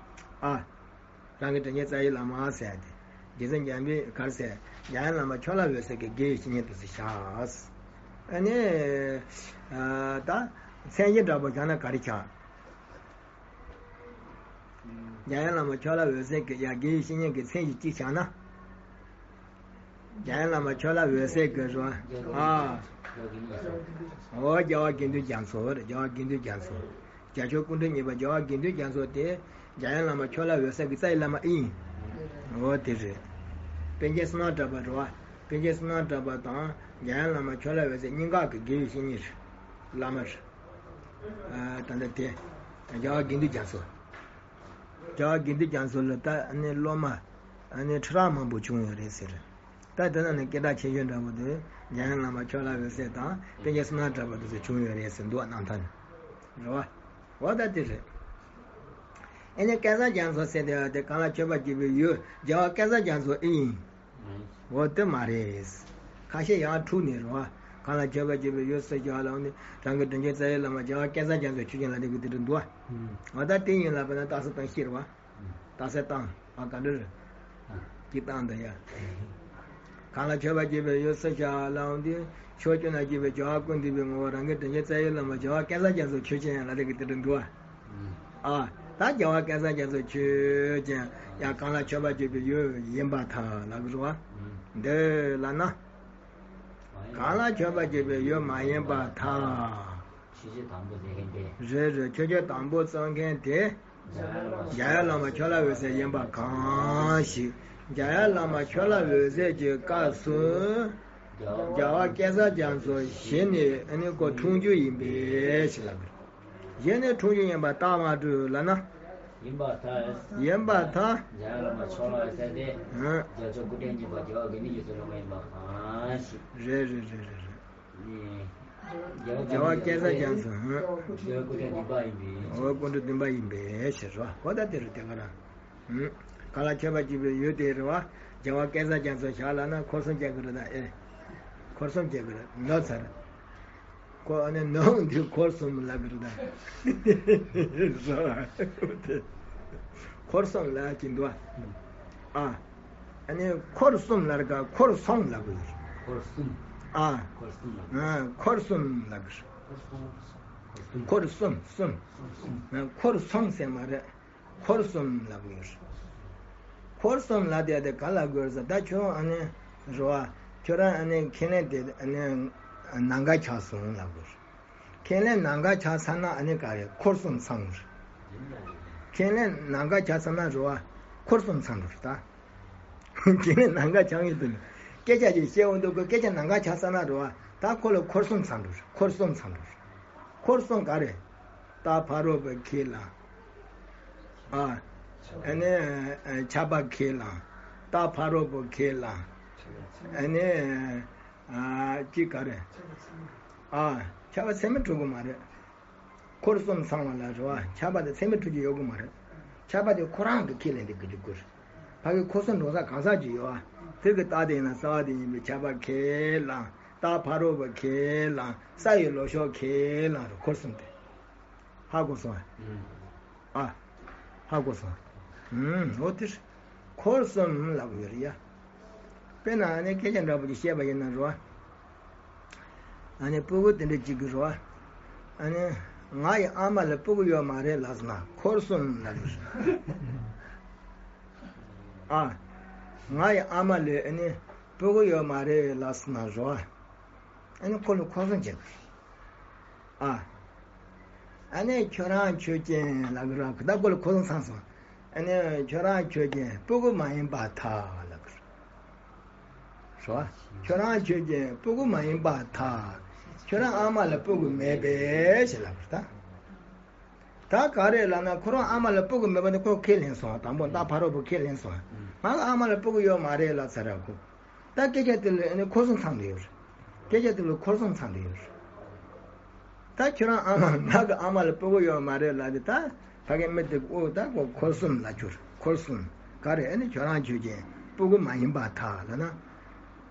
ཨ། རང་གི་དྲིན་ཅན་རྩ་བའི་བླ་མ་ཟེར་ཏེ། རྗེ་བཙུན་འཇམ་པའི་གར་ཟེར། འཇམ་དབྱངས་བླ་མ་ཕྱོགས་ལ་འོད་གསལ་གྱི་དགེ་བའི་བཤེས་གཉེན་དུ་ཟེར་བཞག་ཨ་ནི། ད་མཚན་གཞི་འདྲ་པོ་བཞག་ན་ག་རེ་ཆགས། འཇམ་དབྱངས་བླ་མ་ཕྱོགས་ལ་འོད་གསལ་གྱི་ཡ་དགེ་བའི་བཤེས་གཉེན་གྱི་མཚན་གཞི་གཅིག་བཞག་ན། འཇམ་དབྱངས་བླ་མ་ཕྱོགས་ལ་འོད་གསལ་གྱི་རུ། ཨ། འོ་རྒྱལ་བ་དགེ་འདུན་རྒྱ་མཚོ་རེད། རྒྱལ་བ་དགེ་འདུན་རྒྱ་མཚོ། རྒྱལ་མཆོག་སྐུ་ཕྲེང་གཉིས་པ་རྒྱལ་བ་དགེ་འདུན་རྒྱ་མཚོ་དེ་འཇམ་དབྱངས་བླ་མ་ཕྱོགས་ལ་འོད་གསལ་གྱི་རྩ་བའི་བླ་མ་ཨེ་ཡིན། འོ་དེ་རེད། པཎ་ཆེན་བསོད་ནམས་གྲགས་པ་རེད་བ། པཎ་ཆེན་བསོད་ནམས་གྲགས་པ་དང་འཇམ་དབྱངས་བླ་མ་ཕྱོགས་ལ་འོད་གསལ་གཉིས་ཀ་གི་དགེ་བའི་བཤེས་གཉེན་རེད། བླ་མ་རེད། ཨ། ད་ལྟ་དེ། རྒྱལ་བ་དགེ་འདུན་རྒྱ་མཚོ། རྒྱལ་བ་དགེ་འདུན་རྒྱ་མཚོ་ལ་ད་ཨ་ནི་སློབ་མ། ཨ་ནི་ཁྲི་རབས་མང་པོ་བྱུང་ཡོད་རེད་ཟེར། ད་དེ་ནང་ནས་སྐད་གྲགས་ཆེ་ཤོས་འདྲ་པོ་དེ་འཇམ་དབྱངས་བླ་མ་ཕྱོགས་ལ་འོད་གསལ་དང་པཎ་ཆེན་བསོད་ནམས་གྲགས་པ་དེ་ཚོ་བྱུང་ཡོད་རེད་ཟེར་འདུག་རྣམ་ཐར་ནས། རེད་བ། འོ་ད་དེ་རེད། ཨ་ནི་སྐལ་བཟང་རྒྱ་མཚོ་ཟེར་དེ་དེ་གང་ལ་མཆོད་པར་བརྗོད་པའི་ཡུལ་རྒྱལ་བ་སྐལ་བཟང་རྒྱ་མཚོ་ཨེ་ཡིན། འོ་དེ་མ་རེད། ཁ་ཤས་ཡང་འཁྲུག་ནས་རེད་བ། གང་ལ་མཆོད་པར་བརྗོད་པའི་ཡུལ་སུ་ཞིག་ལ་འོ་ནི་རང་གི་དྲིན་ཅན་རྩ་བའི་བླ་མ་རྒྱལ་བ་སྐལ་བཟང་རྒྱ་མཚོ་ཆོས་ཅན་ལ་དེ་གི་དེ་འདྲ་འདུག་བ། འོ་ད་དེ་ཡིན་ལབ་པ་ན་རྟགས་གསལ་བཏང་ཤེས་རེད་བ། རྟགས་གསལ་བཏང་། ཨ་ག་འདྲ་རེད། ཅི་བཏང་འདི་ཡ། གང་ལ་མཆོད་པར་བརྗོད་པའི་ཡུལ་སུ་ཞིག་ལ་འོང་དུས་ཕྱོགས་བཅུ་ན་བཞུགས་པའི་རྒྱལ་བ་ཀུན་འདུས་པའི་ངོ་བོ་རང་གི་དྲིན་ཅན་རྩ་བའི་བླ་མ་རྒྱལ་བ་སྐལ་བཟང་རྒྱ་མཚོ་ཆོས་ཅན་ཡང་ལ་དེ་གི་དེ་འདྲ་འདུག་ཨ། ཨ། ད་རྒྱལ་བ་སྐལ་བཟང་རྒྱ་མཚོ་ཆོས་ཅན་ཡང་གང་ལ་མཆོད་པར་བརྗོད་པའི་ཡུལ་ཡིན་པར་ཐལ་ལབ་གི་རེད་བ། འདི་ལ་ན། གང་ལ་མཆོད་པར་བརྗོད་པའི་ཡུལ་མ་ཡིན་པར་ཐལ། མཆོད་བརྗོད་དང་པོ་མཛད་མཁན་དེ། རེད་རེད། མཆོད་བརྗོད་དང་པོ་བརྩམས་མཁན་དེ། འཇམ་དབྱངས་བླ་མ་ཕྱོགས་ལ་འོད་གསལ་ཡིན་པ་གང་ཞིག་འཇམ་དབྱངས་བླ་མ་ཕྱོགས་ལ་འོད་གསལ་གྱི་སྐབས་སུ། རྒྱལ་བ་སྐལ་བཟང་རྒྱ་མཚོ་གཞི་ནས་ཨ་ནི་ཁོ་འཁྲུངས་རྒྱུ་ཡིན་པས་ཞེས་ལབ་པ་རེད། གཞི་ནས་འཁྲུངས་རྒྱུ་ཡིན་པ་རྟགས་མ་གྲུབ་ལབ་ན། ཡིན་པར་ཐལ། ཡིན་པར་ཐལ། འཇམ་དབྱངས་བླ་མ་ཕྱོགས་ལ་འོད་གསལ་དེ། ཨ། རྒྱལ་མཆོག་སྐུ་ཕྲེང་གཉིས་པ་རྒྱལ་བ་དགེ་འདུན་རྒྱ་མཚོའི་སློབ་མ་ཡིན་པ་གང་ཞིག་རེད་རེད་རེད་རེད་རེད། ནས། རྒྱལ་བ་སྐལ་བཟང་རྒྱ་མཚོ། རྒྱལ་བ་སྐུ་ཕྲེང་བདུན་པ་ཡིན་པའི། འོ་སྐུ་ཕྲེང་བདུན་པ་ཡིན་པའི་ཕྱིར་རོ། འོ་ད་དེ་རུ་དེ་ག་ར། གང་ལ་མཆོད་པ་བགྱིས་པའི་ཡུལ་དེ་རུ་བ། རྒྱལ་བ་སྐལ་བཟང་རྒྱ་མཚོ་བཞག་ལ་ན་འཁོར་གསུམ་བྱེད་དགོས་རེད་ད་ཨེ། འཁོར་གསུམ་བྱེད་དགོས་རེད་ནོར་ཚར། ཁོ་ཨ་ནི་ནང་འདི་འཁོར་གསུམ་ལབ་གི་རེད་ད། འཁོར་གསུམ་ལབ་ཀྱི་འདུག་ཨ། ཨ་ནི་འཁོར་གསུམ་ལབ་ག་འཁོར་གསུམ་ལབ་གི་ཡོད། འཁོར་གསུམ། ཨ། འཁོར་གསུམ་ལབ། ཨ། འཁོར་གསུམ་ལབ་གི་རེད། འཁོར་གསུམ་གསུམ། འཁོར་གསུམ་ཟེར་མ་རེད། འཁོར་གསུམ་ལབ་དགོས། འཁོར་གསུམ་ལབ་དེ་དེ་ག་ལ་དགོས་ཟེར་ད་ཁྱོད་ཨ་ནི་རོ་ཨ། ཁྱོད་རང་ཨ་ནི་ཁས་ལེན་དེ་ཨ་ནི་ནང་ཀ་ཆགས་སོང་ལབ་དགོས། ཁས་ལེན་ནང་ཀ་ཆགས་ཚར་ན་ཨ་ནི་ག་རེ་འཁོར་གསུམ་ཚང་དགོས། ཁས་ལེན་ནང་ཀ་ཆགས་ཚར་ན་རོ་ཨ། འཁོར་གསུམ་ཚང་དགོས་ད། ཁས་ལེན་ནང་ཀ་ཆགས་ཡོད་དུ་ནི་སྐད་ཆ་ཅིག་བཤད་འོང་དུས་ཁོ་སྐད་ཆ་ནང་ཀ་ཆགས་ཚར་ན་རོ་ཨ། ད་ཁོ་ལ་འཁོར་གསུམ་ཚང་དགོས། འཁོར་གསུམ་ཚང་དགོས། འཁོར་གསུམ་ག་རེ། རྟ་ཕ་རོལ་པོ་ཁས་བླངས། ཨ། ཨ་ནི་ཨ་ཆར་པ་ཁས་བླངས། རྟ་ཕ་རོལ་པོ་ཁས་བླངས། ཨ་ནི་ཨ་ཅི་ག་རེ། ཨ་ཆར་པ་ཚད་མེད་འགྲོ་གི་མ་རེད། འཁོར་གསུམ་ཚང་བ་ལ་རེད་བ། ཆར་པ་དང་ཚད་མེད་འགྲོ་རྒྱུ་ཡོད་གི་མ་རེད། ཆར་པ་དེ་ཁོ་རང་གི་ཁས་ལེན་དེ་གི་རྒྱུ་དགོས། ཕ་གི་འཁོར་གསུམ་འགྲོ་ས་གང་ཟག་ཅིག་ཡོད་བ། དེ་གི་རྟ་དེ་ཡིན་ན་ས་བ་དེ་ཡིན་པའི་ཆར་པ་ཁས་བླངས། རྟ་ཕ་རོལ་པོ་ཁས་བླངས། ས་ཡི་ལོ་ཤོག་ཁས་བླངས་རེད་འཁོར་གསུམ་དེ། ཧ་གོ་སོང་ཨ། ཨ། ཧ་གོ་སོང་། ཨུམ། འོ་དེ་རེད། འཁོར་གསུམ་ལབ་དགོས་རེད་ཡ། དཔེར་ན་ཨ་ནི་སྐད་ཆ་འདྲ་པོ་ཅིག་བཤད་པ་ཡིན་ན་རོ། ཨ་ནི་སྤུ་གུ་དེ་འདྲ་གཅིག་གིས་རོ། ཨ་ནི་ང་ཡི་ཨ་མ་ལ་སྤུ་གུ་ཡོད་མ་རེད་ལབ་སོང་ན་འཁོར་གསུམ་ལབ་དགོས་རེད། ཨ། ང་ཡི་ཨ་མ་ལ་ཨ་ནི་སྤུ་གུ་ཡོད་མ་རེད་ལབ་སོང་ན་རོ། ཨ་ནི་ཁོ་ལ་འཁོར་གསུམ་བྱེད་དགོས་རེད། ཨ། ཨ་ནི་ཁྱོད་རང་ཆོས་ཅན་ལབ་གི་ར་ད་ཁོ་ལ་འཁོར་གསུམ་ཚང་སོང་། ཨ་ནི་ཁྱོད་རང་ཆོས་ཅན་སྤུ་གུ་མ་ཡིན་པར་ཐལ་ལབ་གི་རེད། རོ། ཁྱོད་རང་ཆོས་ཅན་སྤུ་གུ་མ་ཡིན་པར་ཐལ། ཁྱོད་རང་ཨ་མ་ལ་སྤུ་གུ་མེད་པས་ཞེས་ལབ་གི་རེད་ད། ད་ག་རེ་ལབ་ན་ཁོ་རང་ཨ་མ་ལ་སྤུ་གུ་མེད་པ་ནི་ཁོ་ཁས་ལེན་སོང་དང་པོ་རྟ་ཕ་རོལ་པོ་ཁས་ལེན་སོང་། ང་ལ་ཨ་མ་ལ་སྤུ་གུ་ཡོད་མ་རེད་ལབ་ཚར་ར་ཁོ། ད་སྐད་ཆ་དེ་ལ་ཨ་ནི་འཁོར་གསུམ་ཚང་དུ་ཡོད་རེད། སྐད་ཆ་དེ་ལ་འཁོར་གསུམ་ཚང་དུ་ཡོད་རེད། ད་ཁྱོད་རང་ཨ་མ་ང་གི་ཨ་མ་ལ་སྤུ་གུ་ཡོད་མ་རེད་ལབ་དེ་ད་ཕ་གི་མི་དེ་ཨོ་ད་ཁོ་འཁོར་གསུམ་ལབ་ཁྱོད་འཁོར་གསུམ་ག་རེ་ཨ་ནི་ཁྱོད་རང་ཆོས་ཅན་སྤུ་གུ་མ་ཡིན་པར་ཐལ་ལབ་ན།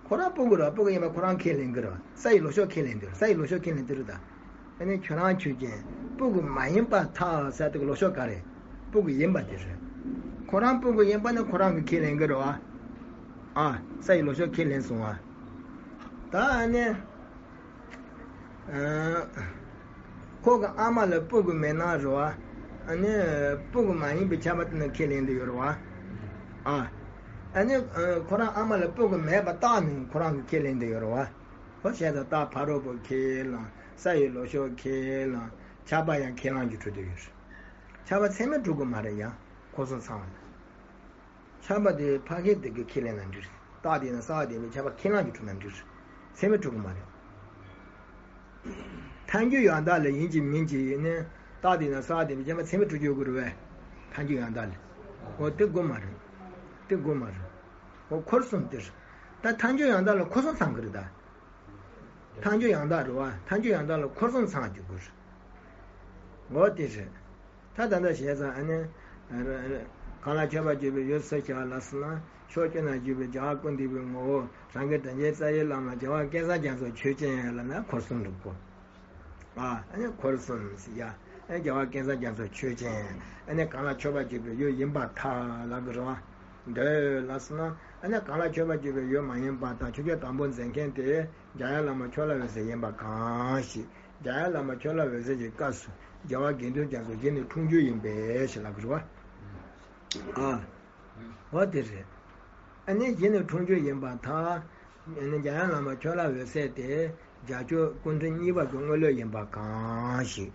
ཁོ་རང་སྤུ་གུ་ར་སྤུ་གུ་ཡིན་པ་ཁོ་རང་ཁས་ལེན་གི་ར་ས་ཡི་ལོ་ཤོག་ཁས་ལེན་དེ་ར་ས་ཡི་ལོ་ཤོག་ཁས་ལེན་དེ་ར་ད། ཨ་ནི་ཁྱོད་རང་ཆོས་ཅན་སྤུ་གུ་མ་ཡིན་པར་ཐལ་ཟེར་དེ་གི་ལོ་ཤོག་ག་རེ་སྤུ་གུ་ཡིན་པ་དེ་རེད། ཁོ་རང་སྤུ་གུ་ཡིན་པ་ནི་ཁོ་རང་གི་ཁས་ལེན་གི་ར་བ། ཨ་ས་ཡི་ལོ་ཤོག་ཁས་ལེན་སོང་བ། ད་ཨ་ནི། ཁོ་གི་ཨ་མ་ལ་སྤུ་གུ་མེད་ན་རོ། ཨ་ནི་སྤུ་གུ་མ་ཡིན་པའི་ཁྱད་པར་དེ་ནི་ཁས་ལེན་དུ་ཡོད་རོ། ཨ། ཨ་ནི་ཁོ་རང་ཨ་མ་ལ་སྤུ་གུ་མེད་པ་རྟགས་ནི་ཁོ་རང་གི་ཁས་ལེན་དུ་ཡོད་རོ། ཧོ་བྱས་ཙང་རྟ་ཕ་རོལ་པོ་ཁས་བླངས་ས་ཡི་ལོ་ཤོག་ཁས་བླངས་ཆར་པ་ཡང་ཁས་བླངས་ཀྱི་གྲུབ་དུ་ཡོད། ཆར་པ་ཚད་མེད་གྲུབ་གི་མ་རེད་ཡང་འཁོར་གསུམ་ཚང་བ་ལ། ཆར་པ་དེ་ཕ་སྐད་དེ་གི་ཁས་ལེན་ན་འགྲིག་རྟགས་དེ་ན་ས་བ་དེ་མི་ཆར་པ་ཁས་ལེན་གྱི་གྲུབ་ན་འགྲིག་ཚད་མེད་གྲུབ་གི་མ་རེད། ཐལ་འགྱུར་ཡང་དག་ལ་ཡིན་གཅིག་མིན་གཅིག་ཡིན་ནས་རྟགས་དེ་ན་ས་བ་དེ་མི་ཆར་པ་ཚད་མེད་གྲུབ་ཀྱི་ཡོད་དགོས་རེད་བས། ཐལ་འགྱུར་ཡང་དག་ལ། འོ་དེ་དགོས་མ་རེད། དེ་དགོས་མ་རེད། འོ་འཁོར་གསུམ་དེ་རེད། ད་ཐལ་འགྱུར་ཡང་དག་ལ་འཁོར་གསུམ་ཚང་གི་རེད་ད། ཐལ་འགྱུར་ཡང་དག་རེད་བ། ཐལ་འགྱུར་ཡང་དག་ལ་འཁོར་གསུམ་ཚང་གི་དགོས་རེད། འོ་དེ་རེད། ད་ད་ལྟ་བྱས་ཙང་ཨ་ནི། གང་ལ་མཆོད་པར་བརྗོད་པའི་ཡུལ་སུ་བྱ་ལ་སོགས་ན་ཕྱོགས་བཅུ་ན་བཞུགས་པའི་རྒྱལ་བ་ཀུན་འདུས་པའི་ངོ་བོ་རང་གི་དོན་ཆེན་རྩ་བའི་བླ་མ་རྒྱལ་བ་སྐལ་བཟང་རྒྱ་མཚོ་ཆོས་ཅན་ལབ་ན་འཁོར་གསུམ་འགྲུབ་གོ། ཨ་ནི་འཁོར་གསུམ་ཟེར་ཡ། ཨ་ནི་རྒྱལ་བ་སྐལ་བཟང་རྒྱ་མཚོ་ཆོས་ཅན། ཨ་ནི་གང་ལ་མཆོད་པར་བརྗོད་པའི་ཡུལ་ཡིན་པར་ཐལ་ལབ་གི་རེད་བ། འདོད་ལབ་སོང་ན་ཨ་ནི་གང་ལ་མཆོད་པར་བརྗོད་པའི་ཡུལ་མ་ཡིན་པར་ཐལ། ཆོས་སྐྱོང་དང་པོ་མཛད་མཁན་དེ་རྒྱལ་ཡག་བླ་མ་ཕྱོགས་ལ་འོད་གསལ་ཡིན་པ་གང་ཞིག་རྒྱལ་ཡག་བླ་མ་ཕྱོགས་ལ་འོད་གསལ་གྱི་སྐབས་སུ་རྒྱལ་བ་དགེ་འདུན་རྒྱ་མཚོ་གཞི་ནས་འཁྲུངས་རྒྱུ་ཡིན་པས་ཞེས་ལབ་གི་རེད་བ། ཨ། འོ་དེ་རེད། ཨ་ནི་གཞི་ནས་འཁྲུངས་རྒྱུ་ཡིན་པར་ཐལ། ཨ་ནི་རྒྱལ་ཡག་བླ་མ་ཕྱོགས་ལ་འོད་གསལ་དེ་རྒྱལ་མཆོག་སྐུ་ཕྲེང་གཉིས་པ་གི་དངོས་ལུགས་ཡིན་པ་གང་ཞིག་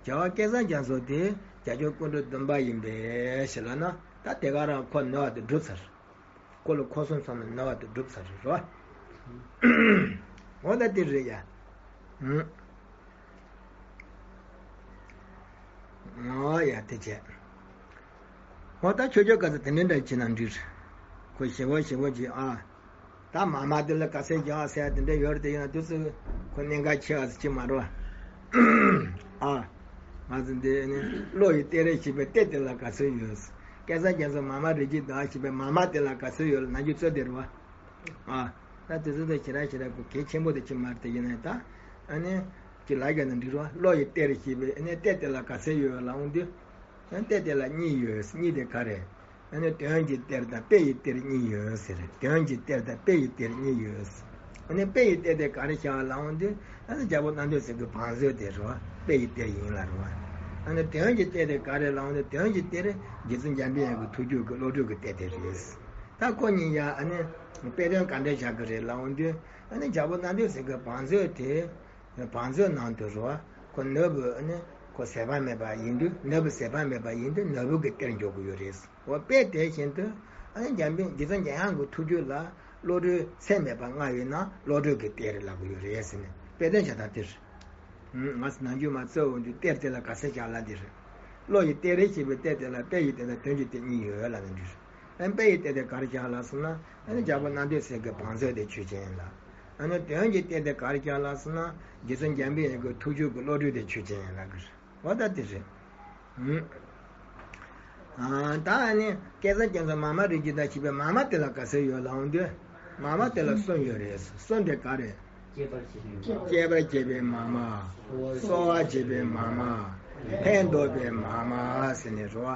རྒྱལ་བ་སྐལ་བཟང་རྒྱ་མཚོ་དེ་རྒྱལ་མཆོག་སྐུ་ཕྲེང་བདུན་པ་ཡིན་པས་ཞེས་ལབ་ན་ད་དེ་ག་རང་ཁོ་ནོར་བ་དེ་འགྲུབ་ཚར། ཁོ་ལ་འཁོར་གསུམ་ཚང་ནས་ནོར་བ་དེ་འགྲུབ་ཚར་རེད་རོ། འོ་ད་དེ་རེད་ཡ། ཨང་། ཨོ་ཡ་དེ་བྱས། ཨོ་ད་ཆོས་སྐྱོང་བཀའ་སྩལ་དེ་འདྲ་འདྲ་བྱེད་ན་འགྲིག་ཁོ་ཞེ་བོ་ཞེ་བོ་བྱེད་ཨ། ད་མ་མ་དེ་ལ་ག་ཚོད་རྒྱག་ཟེར་དེ་འདྲ་ཡོད་རེད། དེ་ཡིན་ན་དུས་ཚོད་ཁོ་གནད་འགག་ཆེ་བ་ཅིག་མ་རེད་བ། ཨ། ང་ཚོ་འདི་ནི་བློ་ཡི་གཏེར་ཞེས་པའི་གཏེར་དེ་ལ་ག་ཚོད་ཡོད། སྐལ་བཟང་རྒྱ་མཚོ་མ་མ་རིག་འཛིན་དང་ཞེས་པའི་མ་མ་དེ་ལ་ག་ཚོད་ཡོད་ལབ་ན་རྒྱུ་ཚོད་དེ་རེད་བ། ཨ། ད་དེ་ཚོ་དེ་ཞེ་དྲག་ཞེ་དྲག་གོ་གལ་ཆེན་པོ་དེ་ཅིག་མ་རེད། དེ་ཡིན་ན་ད་ཨ་ནི་ཅིག་ལ་རྒྱ་ན་འགྲིག་རོགས། བློ་ཡི་གཏེར་ཞེས་པའི་ཨ་ནི་གཏེར་དེ་ལ་ག་ཚོད་ཡོད་ལབ་འོང་དུས། ཨ་ནི་གཏེར་དེ་ལ་གཉིས་ཡོད། གཉིས་དེ་ག་རེ། ཨ་ནི་དོན་གྱི་གཏེར་དང་དཔེ་ཡི་གཏེར་གཉིས་ཡོད་ཟེར། དོན་གྱི་གཏེར་དང་དཔེ་ཡི་གཏེར་གཉིས་ཡོད། ཨ་ནི་དཔེ་ཡི་གཏེར་དེ་ག་རེ་བྱ་བ་ལབ་འོང་དུས། ཨ་ནི་རྒྱལ་པོ་རྣམ་ཐོས་སྲས་ཀྱི་བང་མཛོད་དེ་རེད་བ། དཔེ་ཡི་གཏེར་ཡིན་ལ་རེད་བ། ཨ་ནི་དོན་གྱི་གཏེར་དེ་ག་རེ་ལབ་འོང་དུས། དོན་གྱི་གཏེར་རྗེ་བཙུན་འཇམ་པའི་དབྱངས་ཀྱི་ཐུགས་རྒྱུད་ཀྱི་བློ་གྲོས་ཀྱི་གཏེར་དེ་རེད། ད་ཁོ་གཉིས་ཡ་ཨ་ནི་དཔེ་དོན་ག་འདྲ་བཞག་གི་རེད་ལབ་འོང་དུས། ཨ་ནི་རྒྱལ་པོ་རྣམ་ཐོས་སྲས་ཀྱི་བང་མཛོད་དེ། བང་མཛོད་ནང་དུ་རེད་བ། ཁོ་ནོར་བུ་ཨ་ནི་ཁོ་ཟད་པ་མེད་པ་ཡིན་དུས། ནོར་བུ་ཟད་པ་མེད་པ་ཡིན་དུས་ནོར་བུ་གི་གཏེར་འཇོག་གི་ཡོད་རེད། འོ་དཔེ་དེ་བཞིན་དུ་ཨ་ནི་འཇམ་དཔལ་རྗེ་བཙུན་འཇམ་དབྱངས་ཀྱི་ཐུགས་རྒྱུད་ལ་བློ་གྲོས་ཚད་མེད་པ་ལྔ་ཡོད་ན་བློ་གྲོས་ཀྱི་གཏེར་ལབ་ཀྱི་ཡོད་རེད་ཟེར་ནས་དཔེ་དོན་བྱ་སྟངས་དེ་རེད། ང་ཚོ་ནམ་རྒྱུན་མ་རྩོད་འོང་དུས་གཏེར་དེ་ལ་ག་ཚོད་བཞག་ལབ་དེ་རེད། བློ་ཡི་གཏེར་རེ་ཞེས་པའི་གཏེར་དེ་ལ་དཔེ་ཡི་གཏེར་དང་དོན་གྱི་གཏེར་གཉིས་ཡོད་ལབ་ནས་འདི་རེད། ཨ་ནི་དཔེ་ཡི་གཏེར་དེ་ག་རེ་བཞག་ལབ་སོང་ན། ཨ་ནི་རྒྱལ་པོ་རྣམ་ཐོས་སྲས་ཀྱི་བང་མཛོད་དེ་ཆོས་ཅན་ལ། ཨ་ནི་དོན་གྱི་གཏེར་དེ་ག་རེ་བཞག་ལབ་སོང་ན། རྗེ་བཙུན་འཇམ་པའི་དབྱངས་ཀྱི་ཐུགས་རྒྱུད་ཀྱི་བློ་གྲོས་དེ་ཆོས་ཅན་ལ་གི་རེད། འོ་ད་དེ་རེད། ཨ། ད་ཨ་ནི་སྐལ་བཟང་རྒྱ་མཚོ་མ་མ་རིག་འཛིན་དང་ཞེས་པའི་མ་མ་དེ་ལ་ག་ཚོད་ཡོད་ལབ་འོང་དུས། མ་མ་དེ་ལ་གསུམ་ཡོད་རེད། གསུམ་དེ་ག་རེ། སྐྱེད་པར་བྱེད་པའི་མ་མ། གསོ་བར་བྱེད་པའི་མ་མ། ཕན་འདོགས་པའི་མ་མ་ཟེར་ནས་རེད་བ།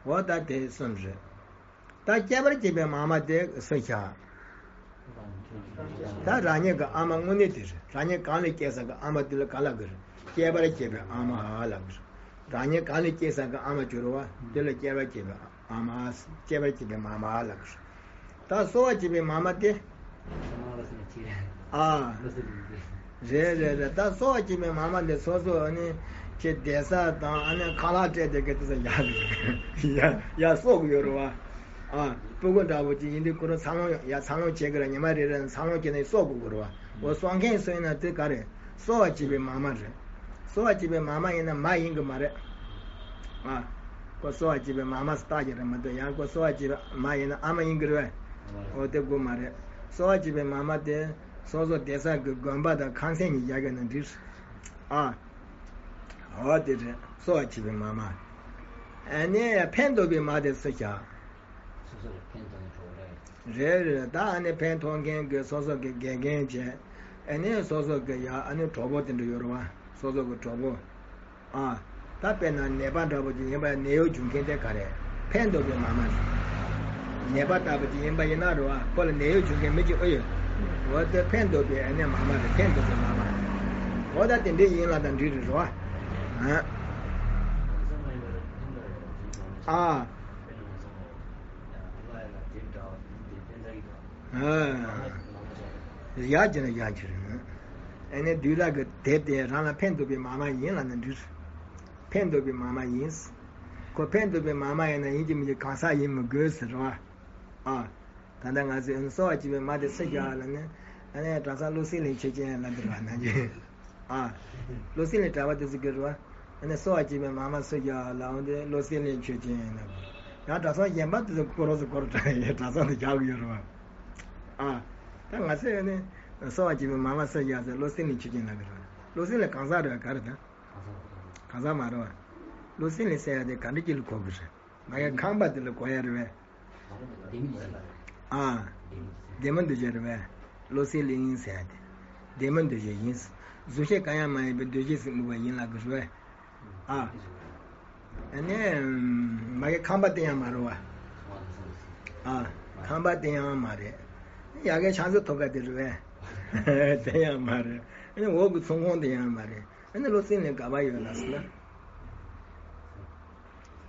འོ་ད་དེ་གསུམ་རེད། ད་སྐྱེད་པར་བྱེད་པའི་མ་མ་དེ་སུ་བྱ། ད་རང་ཉིད་ཀྱི་ཨ་མ་དངོས་གནས་དེ་རེད། རང་ཉིད་གང་ལས་སྐྱེས་ས་གི་ཨ་མ་དེ་ལ་ག་ལབ་གི་རེད། སྐྱེད་པར་བྱེད་པའི་ཨ་མ་ལབ་གི་རེད། རང་ཉིད་གང་ལས་སྐྱེས་ས་གི་ཨ་མ་གྱུར་བ་དེ་ལ་སྐྱེད་པར་བྱེད་པའི་ཨ་མ། སྐྱེད་པར་བྱེད་པའི་མ་མ་ལབ་གི་རེད། ད་གསོ་བར་བྱེད་པའི་མ་མ་དེ། ཨ། རེད་རེད་རེད། ད་གསོ་བར་བྱེད་པའི་མ་མ་དེ་སོ་སོ་ཨ་ནི་ཁྱེད་བསྡད་ས་དང་ཨ་ནི་ཁ་ལག་སྤྲད་དེ་གི་དེ་ཚོ་ཡར་ཡར་ཡར་གསོ་གི་ཡོད་རེད་བ། ཨ། སྤུ་གུ་འདྲ་པོ་ཅིག་ཡིན་དུས་ཁོ་རང་འཚར་ལོངས་ཡར་འཚར་ལོངས་བྱེད་གི་རེད། ཉི་མ་རེ་རེ་འཚར་ལོངས་བྱས་ནས་གསོ་དགོས་གི་རེད་བ། འོ་གསོ་མཁན་སུ་ཡིན་ན་དེ་ག་རེད། གསོ་བར་བྱེད་པའི་མ་མ་རེད། གསོ་བར་བྱེད་པའི་མ་མ་ཡིན་ན་མ་ཡིན་གི་མ་རེད། ཨ། ཁོ་གསོ་བར་བྱེད་པའི་མ་མ་སུ་རྟགས་ཅིག་རེད་མ་གཏོགས། ཡང་ཁོ་གསོ་བར་བྱེད་པའི་མ་ཡིན་ན་ཨ་མ་ཡིན་གི་རེད་བས། འོ་དེ་དགོས་མ་རེད། གསོ་བར་བྱེད་པའི་མ་མ་དེ་སོ་སོ་བསྡད་ས་གི་དགོན་པ་དང་ཁང་ཚན་གཉིས་རྒྱག་གི་ན་འགྲིག་ཨ། འོ་དེ་རེད། གསོ་བར་བྱེད་པའི་མ་མ། ཨ་ནི་ཕན་འདོགས་པའི་མ་དེ་སུ་བྱ། སོ་སོ་ལ་ཕན་ཐོགས་ནས་གྲོགས་རེད། རེད་རེད། ད་ཨ་ནི་ཕན་ཐོགས་མཁན་གྱི་སོ་སོ་གི་དགེ་རྒན་བྱས། ཨ་ནི་སོ་སོ་གི་ཡ་ཨ་ནི་གྲོགས་པོ་དེ་འདྲ་ཡོད་རེད་བ། སོ་སོ་གི་གྲོགས་པོ། ཨ། ད་དཔེར་ན་ནད་པ་འདྲ་པོ་ཅིག་ཡིན་པ་ཡིན་ན་ནད་གཡོག་རྒྱུག་མཁན་དེ་ག་རེ། ཕན་འདོགས་པའི་མ་མ་རེད། ནད་པ་ལྟ་བུ་ཅིག་ཡིན་པ་ཡིན་ན་རེད་བ། ཁོ་ལ་ནད་གཡོག་རྒྱུག་མཁན་མི་གཅིག་ཨེ་ཡོད། འོ་དེ་ཕན་འདོགས་པའི་ཨ་ནི་མ་མ་རེད། ཕན་འདོགས་པའི་མ་མ་རེད། འོ་ད་དེ་འདྲ་ཡིན་ལ་ད་འགྲིག་རེད་རེད་བ། ཨ། ཨ། ཡག་ཅིག་ན་ཡག་ཅིག་རེད། ཨ་ནི་བདུད་ར་གི་དེབ་དེ་རང་ལ་ཕན་ཐོགས་པའི་མ་མ་ཡིན་ལབ་ན་འགྲིག་ཕན་ཐོགས་པའི་མ་མ་ཡིན། ཁོ་ཕན་ཐོགས་པའི་མ་མ་ཡིན་ན་ཡིན་གཅིག་མིན་གཅིག་གང་ཟག་ཡིན་མི་དགོས་ཟེར་བ། ཨ། ད་ལྟ་ང་ཚོས་གསོ་བ་བྱེད་པའི་མ་དེ་སུ་བྱ་ལབ་ན། ཨ་ནི་གྲྭ་ཚང་བློ་གསལ་གླིང་ཆོས་ཅན་ལབ་འདིར་བ་ན་རྒྱུ། ཨ། བློ་གསལ་གླིང་གྲྭ་པ་དེ་ཚོ་གི་རེད་བ། ཨ་ནི་གསོ་བ་བྱེད་པའི་མ་མ་སུ་བྱ་ལབ་འོང་དུས་བློ་གསལ་གླིང་ཆོས་ཅན་ཡིན་ལབ། ཡང་གྲྭ་ཚང་གཞན་པ་དེ་ཚོ་སྐོར་རོགས་སུ་སྐོར་གྲྭ་ཡི་གྲྭ་ཚང་དུ་བཞག་གི་ཡོད་རེད་བ། ཨ། ད་ང་ཚོས་ཨ་ནི་གསོ་བ་བྱེད་པའི་མ་མ་སུ་བྱ་ཟེར་བློ་གསལ་གླིང་ཆོས་ཅན་ལབ་གི་རེད་བ། བློ་གསལ་གླིང་གང་ཟག་རེད་བ། ག་རེ་ད། གང་ཟག་མ་རེད་བ། བློ་གསལ་གླིང་ཟེར་ཡ་དེ་ག་འདྲ་ཅིག་ལ་གོ་གི་རེད། མ་གི་ཁང་པ་དེ་ལ་གོ་ཡ་རེད་བས། ཨ། བདེ་མོ་འདུ་བྱེད་རེད་བས། བློ་གསལ་གླིང་ཟེར་ཡ་དེ། བདེ་མོ་འདུ་བྱེད་ཡིན། གཟུགས་བྱད་གང་ཡང་མ་ཡིན་པའི་འདུ་བྱེད་ཟིག་སྨོས་པ་ཡིན་ལབ་དགོས་རེད་བས། ཨ། ཨ་ནི། མ་གི་ཁང་པ་དེ་ཡང་མ་རེད་བ། ཨ། ཁང་པ་དེ་ཡང་མ་རེད། ཡ་གི་ཕྱག་མཛོད་ཐོག་ཁ་དེ་རེད་བས། དེ་ཡང་མ་རེད། ཨ་ནི་འོག་གི་ཚོང་ཁང་དེ་ཡང་མ་རེད། ཨ་ནི་བློ་གསལ་གླིང་ག་པར་ཡོད་ལབ་ཟེར་ན།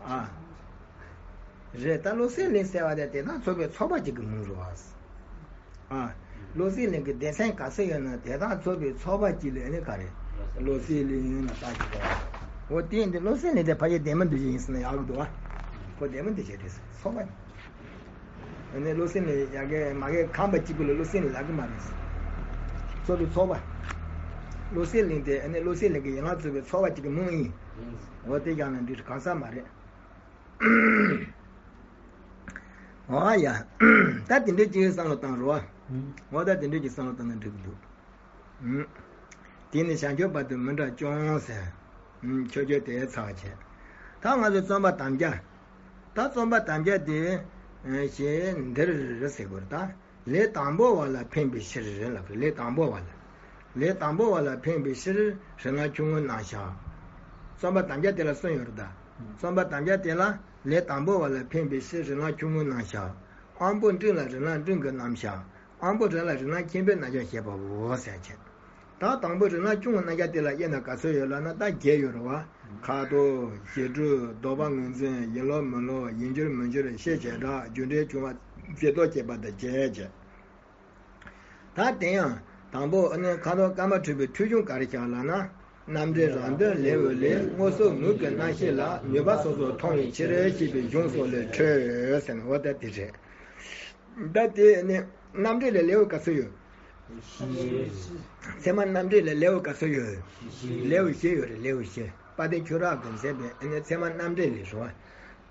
ཨ། རེད། ད་བློ་གསལ་གླིང་ཟེར་བ་དེ་དེ་དག་རྫོགས་པའི་ཚོགས་པ་གཅིག་གི་མིང་རེད་བ། ཨ། བློ་གསལ་གླིང་གི་སྡེ་ཚན་ག་ཚོད་ཡོད་ན་དེ་དག་རྫོགས་པའི་ཚོགས་པ་གཅིག་ལ་ཨ་ནི་ག་རེ། བློ་གསལ་གླིང་ལ་བཏགས་ཀྱི་རེད། འོ་དེ་ཡིན་དུས་བློ་གསལ་གླིང་དེ་ཕལ་ཆེར་བདེ་མོ་འདུ་བྱེད་ཡིན་ཟེར་ན་ཡག་གི་འདུག་བ། ཁོ་བདེ་མོ་འདུ་བྱེད་རེད་ཚོགས་པ། ཨ་ནི་བློ་གསལ་གླིང་ཡ་གི་མ་གི་ཁང་པ་གཅིག་པུ་ལ་བློ་གསལ་གླིང་ལབ་གི་མ་རེད། ཚོགས་པའི་ཚོགས་པ། བློ་གསལ་གླིང་དེ་ཨ་ནི་བློ་གསལ་གླིང་གི་ཡན་ལག་རྫོགས་པའི་ཚོགས་པ་གཅིག་གི་མིང་ཡིན། འོ་དེ་ཀྱང་ན་འདི་གང་ཟག་མ་རེད། འོ་ཡ། ད་དེ་འདྲའི་ཅིག་བསམ་བློ་བཏང་རོགས། འོ་ད་དེ་འདྲས་ཀྱི་བསམ་བློ་བཏང་ན་འགྲིག་གི་འདུག་དེ་ནི་བྱང་ཆུབ་བར་དུ་མི་འདྲ་ཅུང་ཟད། ཆོས་སྤྱོད་དེ་ཚར་བ་བྱས། ད་ང་ཚོའི་བརྩོན་པ་དམ་བཅའ། ད་བརྩོན་པ་དམ་བཅའ་དེ་ཞེས་འདིར་ཟེར་དགོས་རེད་ད། ལས་དང་པོ་བ་ལ་ཕན་པའི་ཕྱིར་ལབ་རེད། ལས་དང་པོ་བ་ལ། ལས་དང་པོ་བ་ལ་ཕན་པའི་ཕྱིར་རིན་ལ་ཆུང་ངུ་རྣམས་བཞག་བརྩོན་པ་དམ་བཅའ་དེ་ལ་གསུམ་ཡོད་རེད་ད། བརྩོན་པ་དམ་བཅའ་དེ་ལ་ལས་དང་པོ་བ་ལ་ཕན་པའི་ཕྱིར་རིན་ལ་ཆུང་ངུ་རྣམས་བཞག་དབང་པོ་འབྲིང་ལ་རིན་ལ་འབྲིང་གི་རྣམས་བཞག་དབང་པོ་རིང་ལ་རིན་ལ་ཆེན་པོའི་རྣམ་གཞག་བཤད་པའོ་ཟེར་བྱས། ད་དང་པོ་རིན་ལ་ཆུང་ངུ་རྣམ་གཞག་དེ་ལ་དབྱེ་ན་ག་ཚོད་ཡོད་ལབ་ན་ད་བརྒྱད་ཡོད་རེད་བ། ཁ་དོག་གཞི་གྲུབ་ལྡོག་པ་ངོས་འཛིན་ཡིན་ལོག་མིན་ལོག་ཡིན་གྱུར་མིན་གྱུར་ཤེས་བྱེད་བྲལ་རྒྱུ་འབྲས་བྱུང་བ་རྗེས་ཐོབ་བྱེད་པ་དང་བརྒྱད་བྱས། ད་དེ་ཡང་དང་པོ་ཨ་ནི་ཁ་དོག་སྐར་མ་འཁྲུགས་པའི་འཁྲུལ་ཆུང་ག་རེ་བྱ་ལབ་ན། རྣམ་འགྲེལ་རང་དོན་ལེའུ་ལས་མངོན་སུམ་ངོས་ཀྱི་རྣམ་ཤེས་ལ་ནུས་པ་སོ་སོར་མཐོང་བའི་ཕྱིར་ཞེས་པའི་གཞུང་སོགས་ལས་འཕྲོས་ཟེར་ན་འོ་ད་དེ་རེད། ད་དེ་ནི་རྣམ་འགྲེལ་ལས་ལེའུ་ག་ཚོད་ཡོད། ཚད་མ་རྣམ་འགྲེལ་ལས་ལེའུ་ག་ཚོད་ཡོད། ལེའུ་བཞི་ཡོད་རེད། ལེའུ་བཞི། དཔལ་ལྡན་ཆོས་གྲགས་ཀྱིས་མཛད་པའི་ཨ་ནི་ཚད་མ་རྣམ་འགྲེལ་ལས་རེད་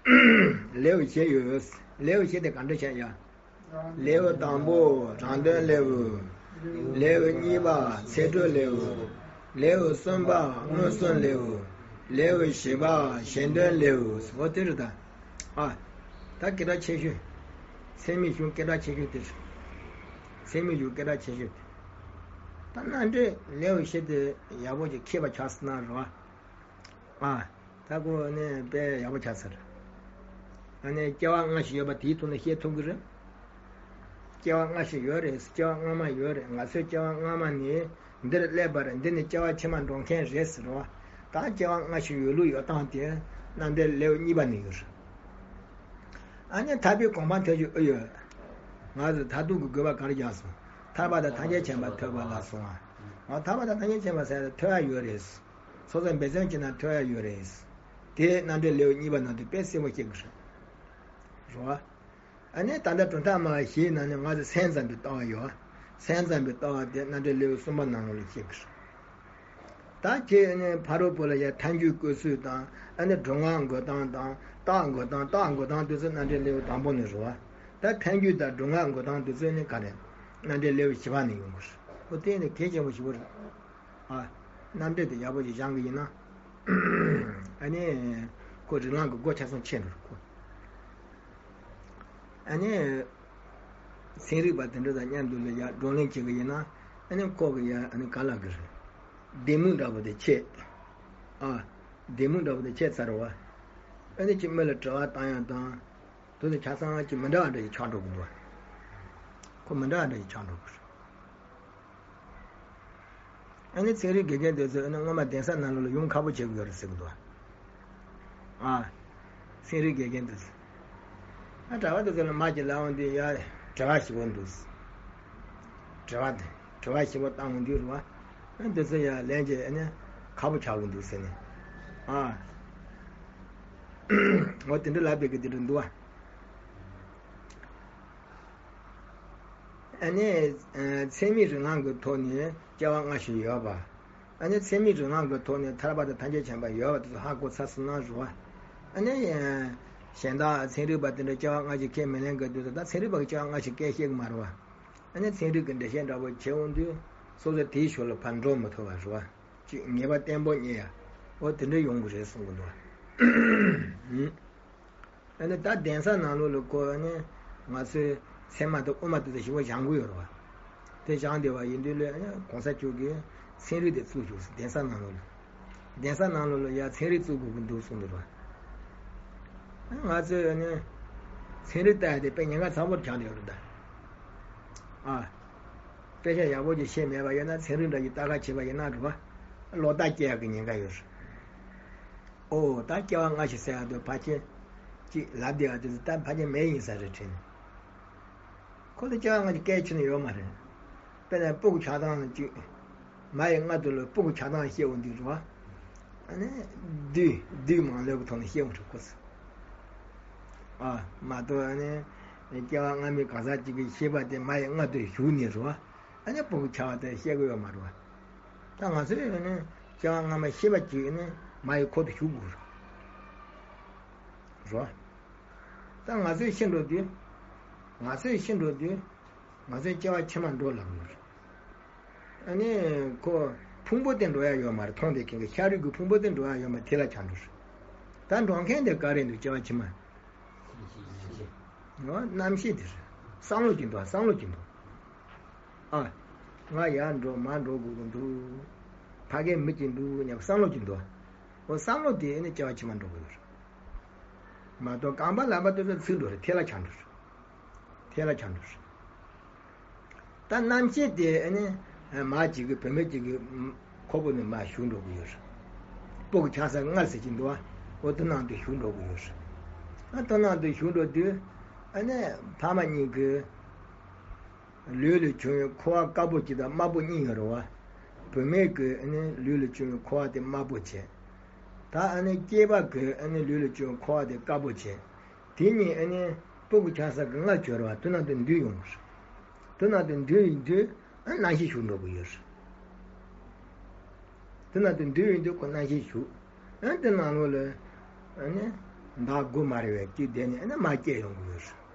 བ། ལེའུ་བཞི་ཡོད། ལེའུ་བཞི་དེ་ག་འདྲ་བྱས་ཡ། ལེའུ་དང་པོ་རང་དོན་ལེའུ། ལེའུ་གཉིས་པ་ཚིག་འགྲོས་ལེའུ། ལེའུ་གསུམ་པ་མངོན་སུམ་ལེའུ། ལེའུ་བཞི་པ་གཞན་དོན་ལེའུ། འོ་དེ་རེད་ད། ཨ། ད་སྐད་གྲགས་ཆེ་ཤོས། ཚད་མའི་གཞུང་སྐད་གྲགས་ཆེ་ཤོས་དེ་རེད། ཚད་མའི་གཞུང་སྐད་གྲགས་ཆེ་ཤོས་དེ། ད་རྣམ་འགྲེལ་ལེའུ་བཞི་དེ་ཡག་པོ་ཅིག་མཁས་པ་ཆགས་སོང་ན་རེད་བ། ཨ། ད་ཁོ་ནི་དཔེ་ཡག་པོ་ཆགས་ཚར། ཨ་ནི་སྐྱེ་བ་སྔ་ཕྱི་ཡོད་པ་དེའི་ཐོག་ནས་བཤད་ཐུབ་ཀྱི་རེད། སྐྱེ་བ་སྔ་ཕྱི་ཡོད་རེད། སྐྱེ་བ་སྔ་མ་ཡོད་རེད། ང་ཚོའི་སྐྱེ་བ་སྔ་མ་ནི་འདིར་སླེབས་པ་རེད། འདི་ནི་སྐྱེ་བ་ཕྱི་མ་འགྲོ་མཁན་རེད་ཟེར་བ། ད་སྐྱེ་བ་སྔ་ཕྱི་ཡོད་ལུགས་ཡོད་སྟངས་དེ་རྣམ་འགྲེལ་ལེའུ་གཉིས་པ་ནས་ཡོད་རེད། ཨ་ནི་ཐར་པའི་གོ་འཕང་ཐོབ་རྒྱུ་ཨེ་ཡོད། ང་ཚོ་མཐར་ཐུག་གི་དགོས་པ་ག་རེ་རྒྱག་སོང་། ཐར་པ་དང་ཐམས་ཅད་མཁྱེན་པ་ཐོབ་པ་ལ་སོང་ང་། ང་ཐར་པ་དང་ཐམས་ཅད་མཁྱེན་པ་ཟེར་ཐོབ་ཡ་ཡོད་རེད། སོ་སོ་འབད་བརྩོན་བྱས་ན་ཐོབ་ཡ་ཡོད་རེད། དེ་རྣམ་འགྲེལ་ལེའུ་གཉིས་པ་ནང་དུ་དཔེ་གསལ་པོ་བཤད་ཀྱི་རེད། རེད་བ། ཨ་ནི་ད་ལྟ་གྲུབ་མཐའ་སྨྲ་བ་བཞིའི་ནང་ནས་ང་ཚོ་སེམས་ཙམ་པའི་ལྟ་བ་ཡོད་བ། སེམས་ཙམ་པའི་ལྟ་བ་དེ་རྣམ་འགྲེལ་ལེའུ་གསུམ་པ་ནང་ལོགས་ལ་བཤད་ཀྱི་རེད། ད་ཁྱེད་ཨ་ནི་ཕ་རོལ་པོ་ལ་ཡ་ཐལ་འགྱུར་བཀོད་ཚུལ་དང་ཨ་ནི་སྒྲུབ་ངག་འགོད་སྟངས་དང་རྟགས་འགོད་སྟངས། རྟགས་འགོད་སྟངས་དེ་ཚོ་རྣམ་འགྲེལ་ལེའུ་དང་པོ་ནས་རེད་བ། ད་ཐལ་འགྱུར་དང་སྒྲུབ་ངག་འགོད་སྟངས་དེ་ཚོ་ནི་ག་རེ། རྣམ་འགྲེལ་ལེའུ་བཞི་པ་ནས་ཡོང་གི་རེད། འོ་དེ་ནི་གལ་ཆེན་པོ་ཞེ་པོ་རེད། ཨ། རྣམ་འགྲེལ་དེ་ཡག་པོ་ཞིག་སྦྱང་གི་ཡིན་ན། ཨ་ནི། ཁོ་རིགས་ལམ་གྱི་སྒོ་ཆ་ཚང་ཕྱེ་འགྲོ་རེད་ཁོ། ཨ་ནི། ཚན་རིག་པ་དེ་འདྲ་དང་མཉམ་དུ་ལ་ཡ་བགྲོ་གླེང་བྱེད་ཀྱི་ཡིན་ན། ཨ་ནི་ཁོ་གི་ཡ་ཨ་ནི་ག་ལ་གི་རེད། ལྡེ་མིག་འདྲ་པོ་དེ་ཕྱེ། ཨ། ལྡེ་མིག་འདྲ་པོ་དེ་ཕྱེ་ཚར་བ། ཨ་ནི་ཅིག་མི་ལ་དྲི་བ་བཏང་ཡ་དང་། དེ་ཚོ་ཆ་ཚང་ཅིག་མི་འདྲ་བ་འདྲ་ཞིག་ཆགས་འགྲོ་གི་འདུག་ཁོ་མི་འདྲ་བ་འདྲ་ཞིག་ཆགས་འགྲོ་གི་རེད། ཨ་ནི་ཚན་རིག་དགེ་རྒན་དེ་ཚོས་ཨ་ནི་སྔོན་མ་གདན་ས་ནང་ལོགས་ལ་ཡོང་ཁག་པོ་བྱེད་ཀྱི་ཡོད་རེད་ཟེར་གྱི་འདུག་ཨ། ཚན་རིག་དགེ་རྒན་དེ་ཚོ། ཨ་གྲྭ་པ་དེ་ཚོ་ལ་མ་ཅིག་ལབ་འོང་དུས་ཡ་དྲི་བ་ཞིབ་པོ་འདུག་དྲི་བ་དེ་དྲི་བ་ཞིབ་པོ་བཏང་འོང་དུས་རེད་བ། ཨ་དེ་ཚོ་ཡ་ལན་ཅིག་ཨ་ནི་ཁག་པོ་ཆགས་ཀྱི་འདུག་ཟེར་ནས། ཨ། འོ་དེ་འདྲ་ལབ་བསྡད་ཀྱི་དེ་འདྲ་འདུག་ཨ། ཨ་ནི། ཚད་མའི་རིགས་ལམ་གྱི་ཐོག་ནས་སྐྱེ་བ་སྔ་ཕྱི་ཡོད་པ། ཨ་ནི་ཚད་མའི་རིགས་ལམ་གྱི་ཐོག་ནས་ཐར་པ་དང་ཐམས་ཅད་མཁྱེན་པ་ཡོད་པ་དེ་ཚོ་ཧ་གོ་ཚར་སོང་ན་རེད་བ། ཨ་ནི། གཞན་དག་ཚན་རིག་པ་དེ་འདྲ་སྐྱེ་བ་སྔ་ཕྱི་ཁས་མི་ལེན་གྱི་དུས་ད་ཚན་རིག་པ་གི་སྐྱེ་བ་སྔ་ཕྱི་སྐད་བཤད་གི་མ་རེད་བ། ཨ་ནི་ཚན་རིག་གི་འགྲེལ་བཤད་འདྲ་པོ་བྱེད་འོང་དུས་སོ་སོ་དེའི་ཞོར་ལ་ཕར་འགྲོ་མི་ཐུབ་པ་རེད་བ། ཅིག་ངེས་པ་བརྟན་པོ་རྙེད་ཡ། འོ་དེ་འདྲ་ཡོང་གི་རེད་གསུང་གི་འདུག་བ། ཨ་ནི་ད་གདན་ས་ནང་ལོགས་ལ་ཁོ་ཨ་ནི་ང་ཚོའི་ཚད་མ་དང་དབུ་མ་དེ་ཚོ་ཞིབ་པོ་སྦྱང་གི་ཡོད་རེད་བ། དེ་སྦྱངས་བསྡད་པ་ཡིན་དུས་ལས་ཨ་ནི་གོང་ས་མཆོག་གིས་ཚན་རིག་དེ་བཙུགས་བཅུག་གདན་ས་ནང་ལོགས་ལ། གདན་ས་ནང་ལོགས་ལ་ཡ་ཚན་རིག་བཙུགས་དགོས་ཀྱི་འདུག་གསུངས་འདུག་རེད་བ། ང་ཚོས་ཨ་ནི་ཚན་རིག་ལྟ་ཡ་དེ་དཔེ་ཉེན་ཁ་ཚ་པོ་ཆགས་བསྡད་ཡོད་རེད་ད། ཨ། དཔེ་ཆ་ཡག་པོ་ཅིག་ཤེས་མེད་པ་ཡིན་ན་ཚན་རིག་འདྲ་ཞིག་ལྟ་ག་བྱེད་པ་ཡིན་ན་རེད་བ། བློ་ཐག་སྐྱེ་ཡག་གི་ཉེན་ཁ་ཡོད་རེད། ཨོ་ད་སྐྱེ་བ་སྔ་ཕྱི་ཟེར་ཡག་དེ་ཕལ་ཆེར་ཅིག་ལབ་བསྡད་ཡག་དེ་ཚོ་ད་ཕལ་ཆེར་མེད་ཡིན་ས་རེད་དྲན། ཁོ་ཚོ་སྐྱེ་བ་སྔ་ཕྱི་སྐད་ཆེ་ནི་ཡོད་མ་རེད། དཔེར་ན་སྤུ་གུ་ཆགས་སྟངས་ལ་ཅིག་མ་ཡི་མངལ་དུ་ལ་སྤུ་གུ་ཆགས་སྟངས་བཤད་འོང་དུས་རེད་བ། ཨ་ནི་བདུད་བདུད་མང་ལོས་ཀྱི་ཐོག་ནས་བཤད་འོང་རེད་ཁོ་ཚོ། ཨ་མ་གཏོགས་ཨ་ནི་སྐྱེ་བ་སྔ་མའི་གང་ཟག་ཅིག་གི་ཤེས་པ་དེ་མ་ཡི་མངལ་དུ་ཞུགས་ནས་རེད་བ། ཨ་ནི་སྤུ་གུ་ཆགས་པ་དེ་བཤད་ཀྱི་ཡོད་མ་རེད་བ། ད་ང་ཚོས་ཨ་ནི་སྐྱེ་བ་སྔ་མ་ཤེས་པ་ཅིག་ཨ་ནི་མ་ཡི་ཁོག་ཏུ་ཞུགས་དགོས་རེད། རེད་བ། ད་ང་ཚོས་ཤི་འགྲོ་དུས། ང་ཚོས་ཤི་འགྲོ་དུས། ང་ཚོའི་སྐྱེ་བ་ཕྱི་མ་འགྲོ་ལབ་ཡོད་རེད། ཨ་ནི་ཁོ་ཕུང་པོ་དེ་འགྲོ་ཡ་ཡོད་མ་རེད། མཐོང་བསྡད་མཁན་གྱི་ཤ་རུས་ཀྱི་ཕུང་པོ་དེ་འགྲོ་ཡ་ཡོད་མ་རེད། དེ་ལ་ཆགས་འགྲོ་རེད། ད་འགྲོ་མཁན་དེ་ག་རེད་འདུག་སྐྱེ་བ་ཕྱི་མ། ཨོ་རྣམ་ཤེས་དེ་རེད། བསམ་བློ་གྱིས་འདུག་བསམ་བློ་གྱིས་འདུག་ཨ། ང་ཡར་འགྲོ་མར་འགྲོ་དགོས་ཀྱི་འདུག་ཕ་གིར་མི་སྐྱིད་འདུག་སྙམ་བསམ་བློ་གྱིས་འདུག་ཨོ་བསམ་བློ་དེ་ཨ་ནི་སྐྱེ་བ་ཕྱི་མ་འགྲོ་གི་ཡོད་རེད། མ་གཏོགས་རྐང་པ་ལག་པ་དེ་ཚོ་ཚུད་འགྲོ་རེད། ཐལ་ལ་ཆགས་འགྲོ་རེད། ཐལ་ལ་ཆགས་འགྲོ་རེད། ད་རྣམ་ཤེས་དེ་ཨ་ནི་མ་གཅིག་གི་བུད་མེད་གཅིག་གི་ཁོག་པ་ནས་མར་ཞུགས་འགྲོ་གི་ཡོད་རེད། སྤུ་གུ་ཆགས་ས་ལྔ་ཟེར་གྱི་འདུག་ཨ། འོ་དེ་ནང་དུ་ཞུགས་འགྲོ་གི་ཡོད་རེད། ཨ་དེ་ནང་དུ་ཞུགས་འགྲོ་དུས་ཨ་ནི་ཕ་མ་གཉིས་ཀྱི་ལུས་ལས་བྱུང་བའི་ཁུ་བ་དཀར་པོ་གཅིག་དང་དམར་པོ་གཉིས་ཡོད་རེད་བ། བུད་མེད་ཀྱི་ཨ་ནི་ལུས་ལས་བྱུང་བའི་ཁུ་བ་དེ་དམར་པོ་བྱས། ད་ཨ་ནི་སྐྱེས་པ་གི་ཨ་ནི་ལུས་ལས་བྱུང་བའི་ཁུ་བ་དེ་དཀར་པོ་བྱས། དེ་གཉིས་ཨ་ནི་སྤུ་གུ་ཆགས་ས་གི་ལྔ་སྦྱོར་བ་དེ་ནང་དུ་འདུས་ཡོང་གི་རེད། དེ་ནང་དུ་འདུས་ཡོང་དུས་ཨ་རྣམ་ཤེས་ཞུགས་འགྲོ་གི་ཡོད་རེད། དེ་ནང་དུ་འདུས་ཡོང་དུས་ཁོ་རྣམ་ཤེས་ཞུགས། ཨ་དེ་ནང་ལོགས་ལ་ཨ་ནི་ཟླ་དགུ་མ་རེད་བས་དཀྱིལ་དེ་ནས་ཨ་ནི་མར་སྐྱེས་ཡོང་གི་ཡོད་རེད།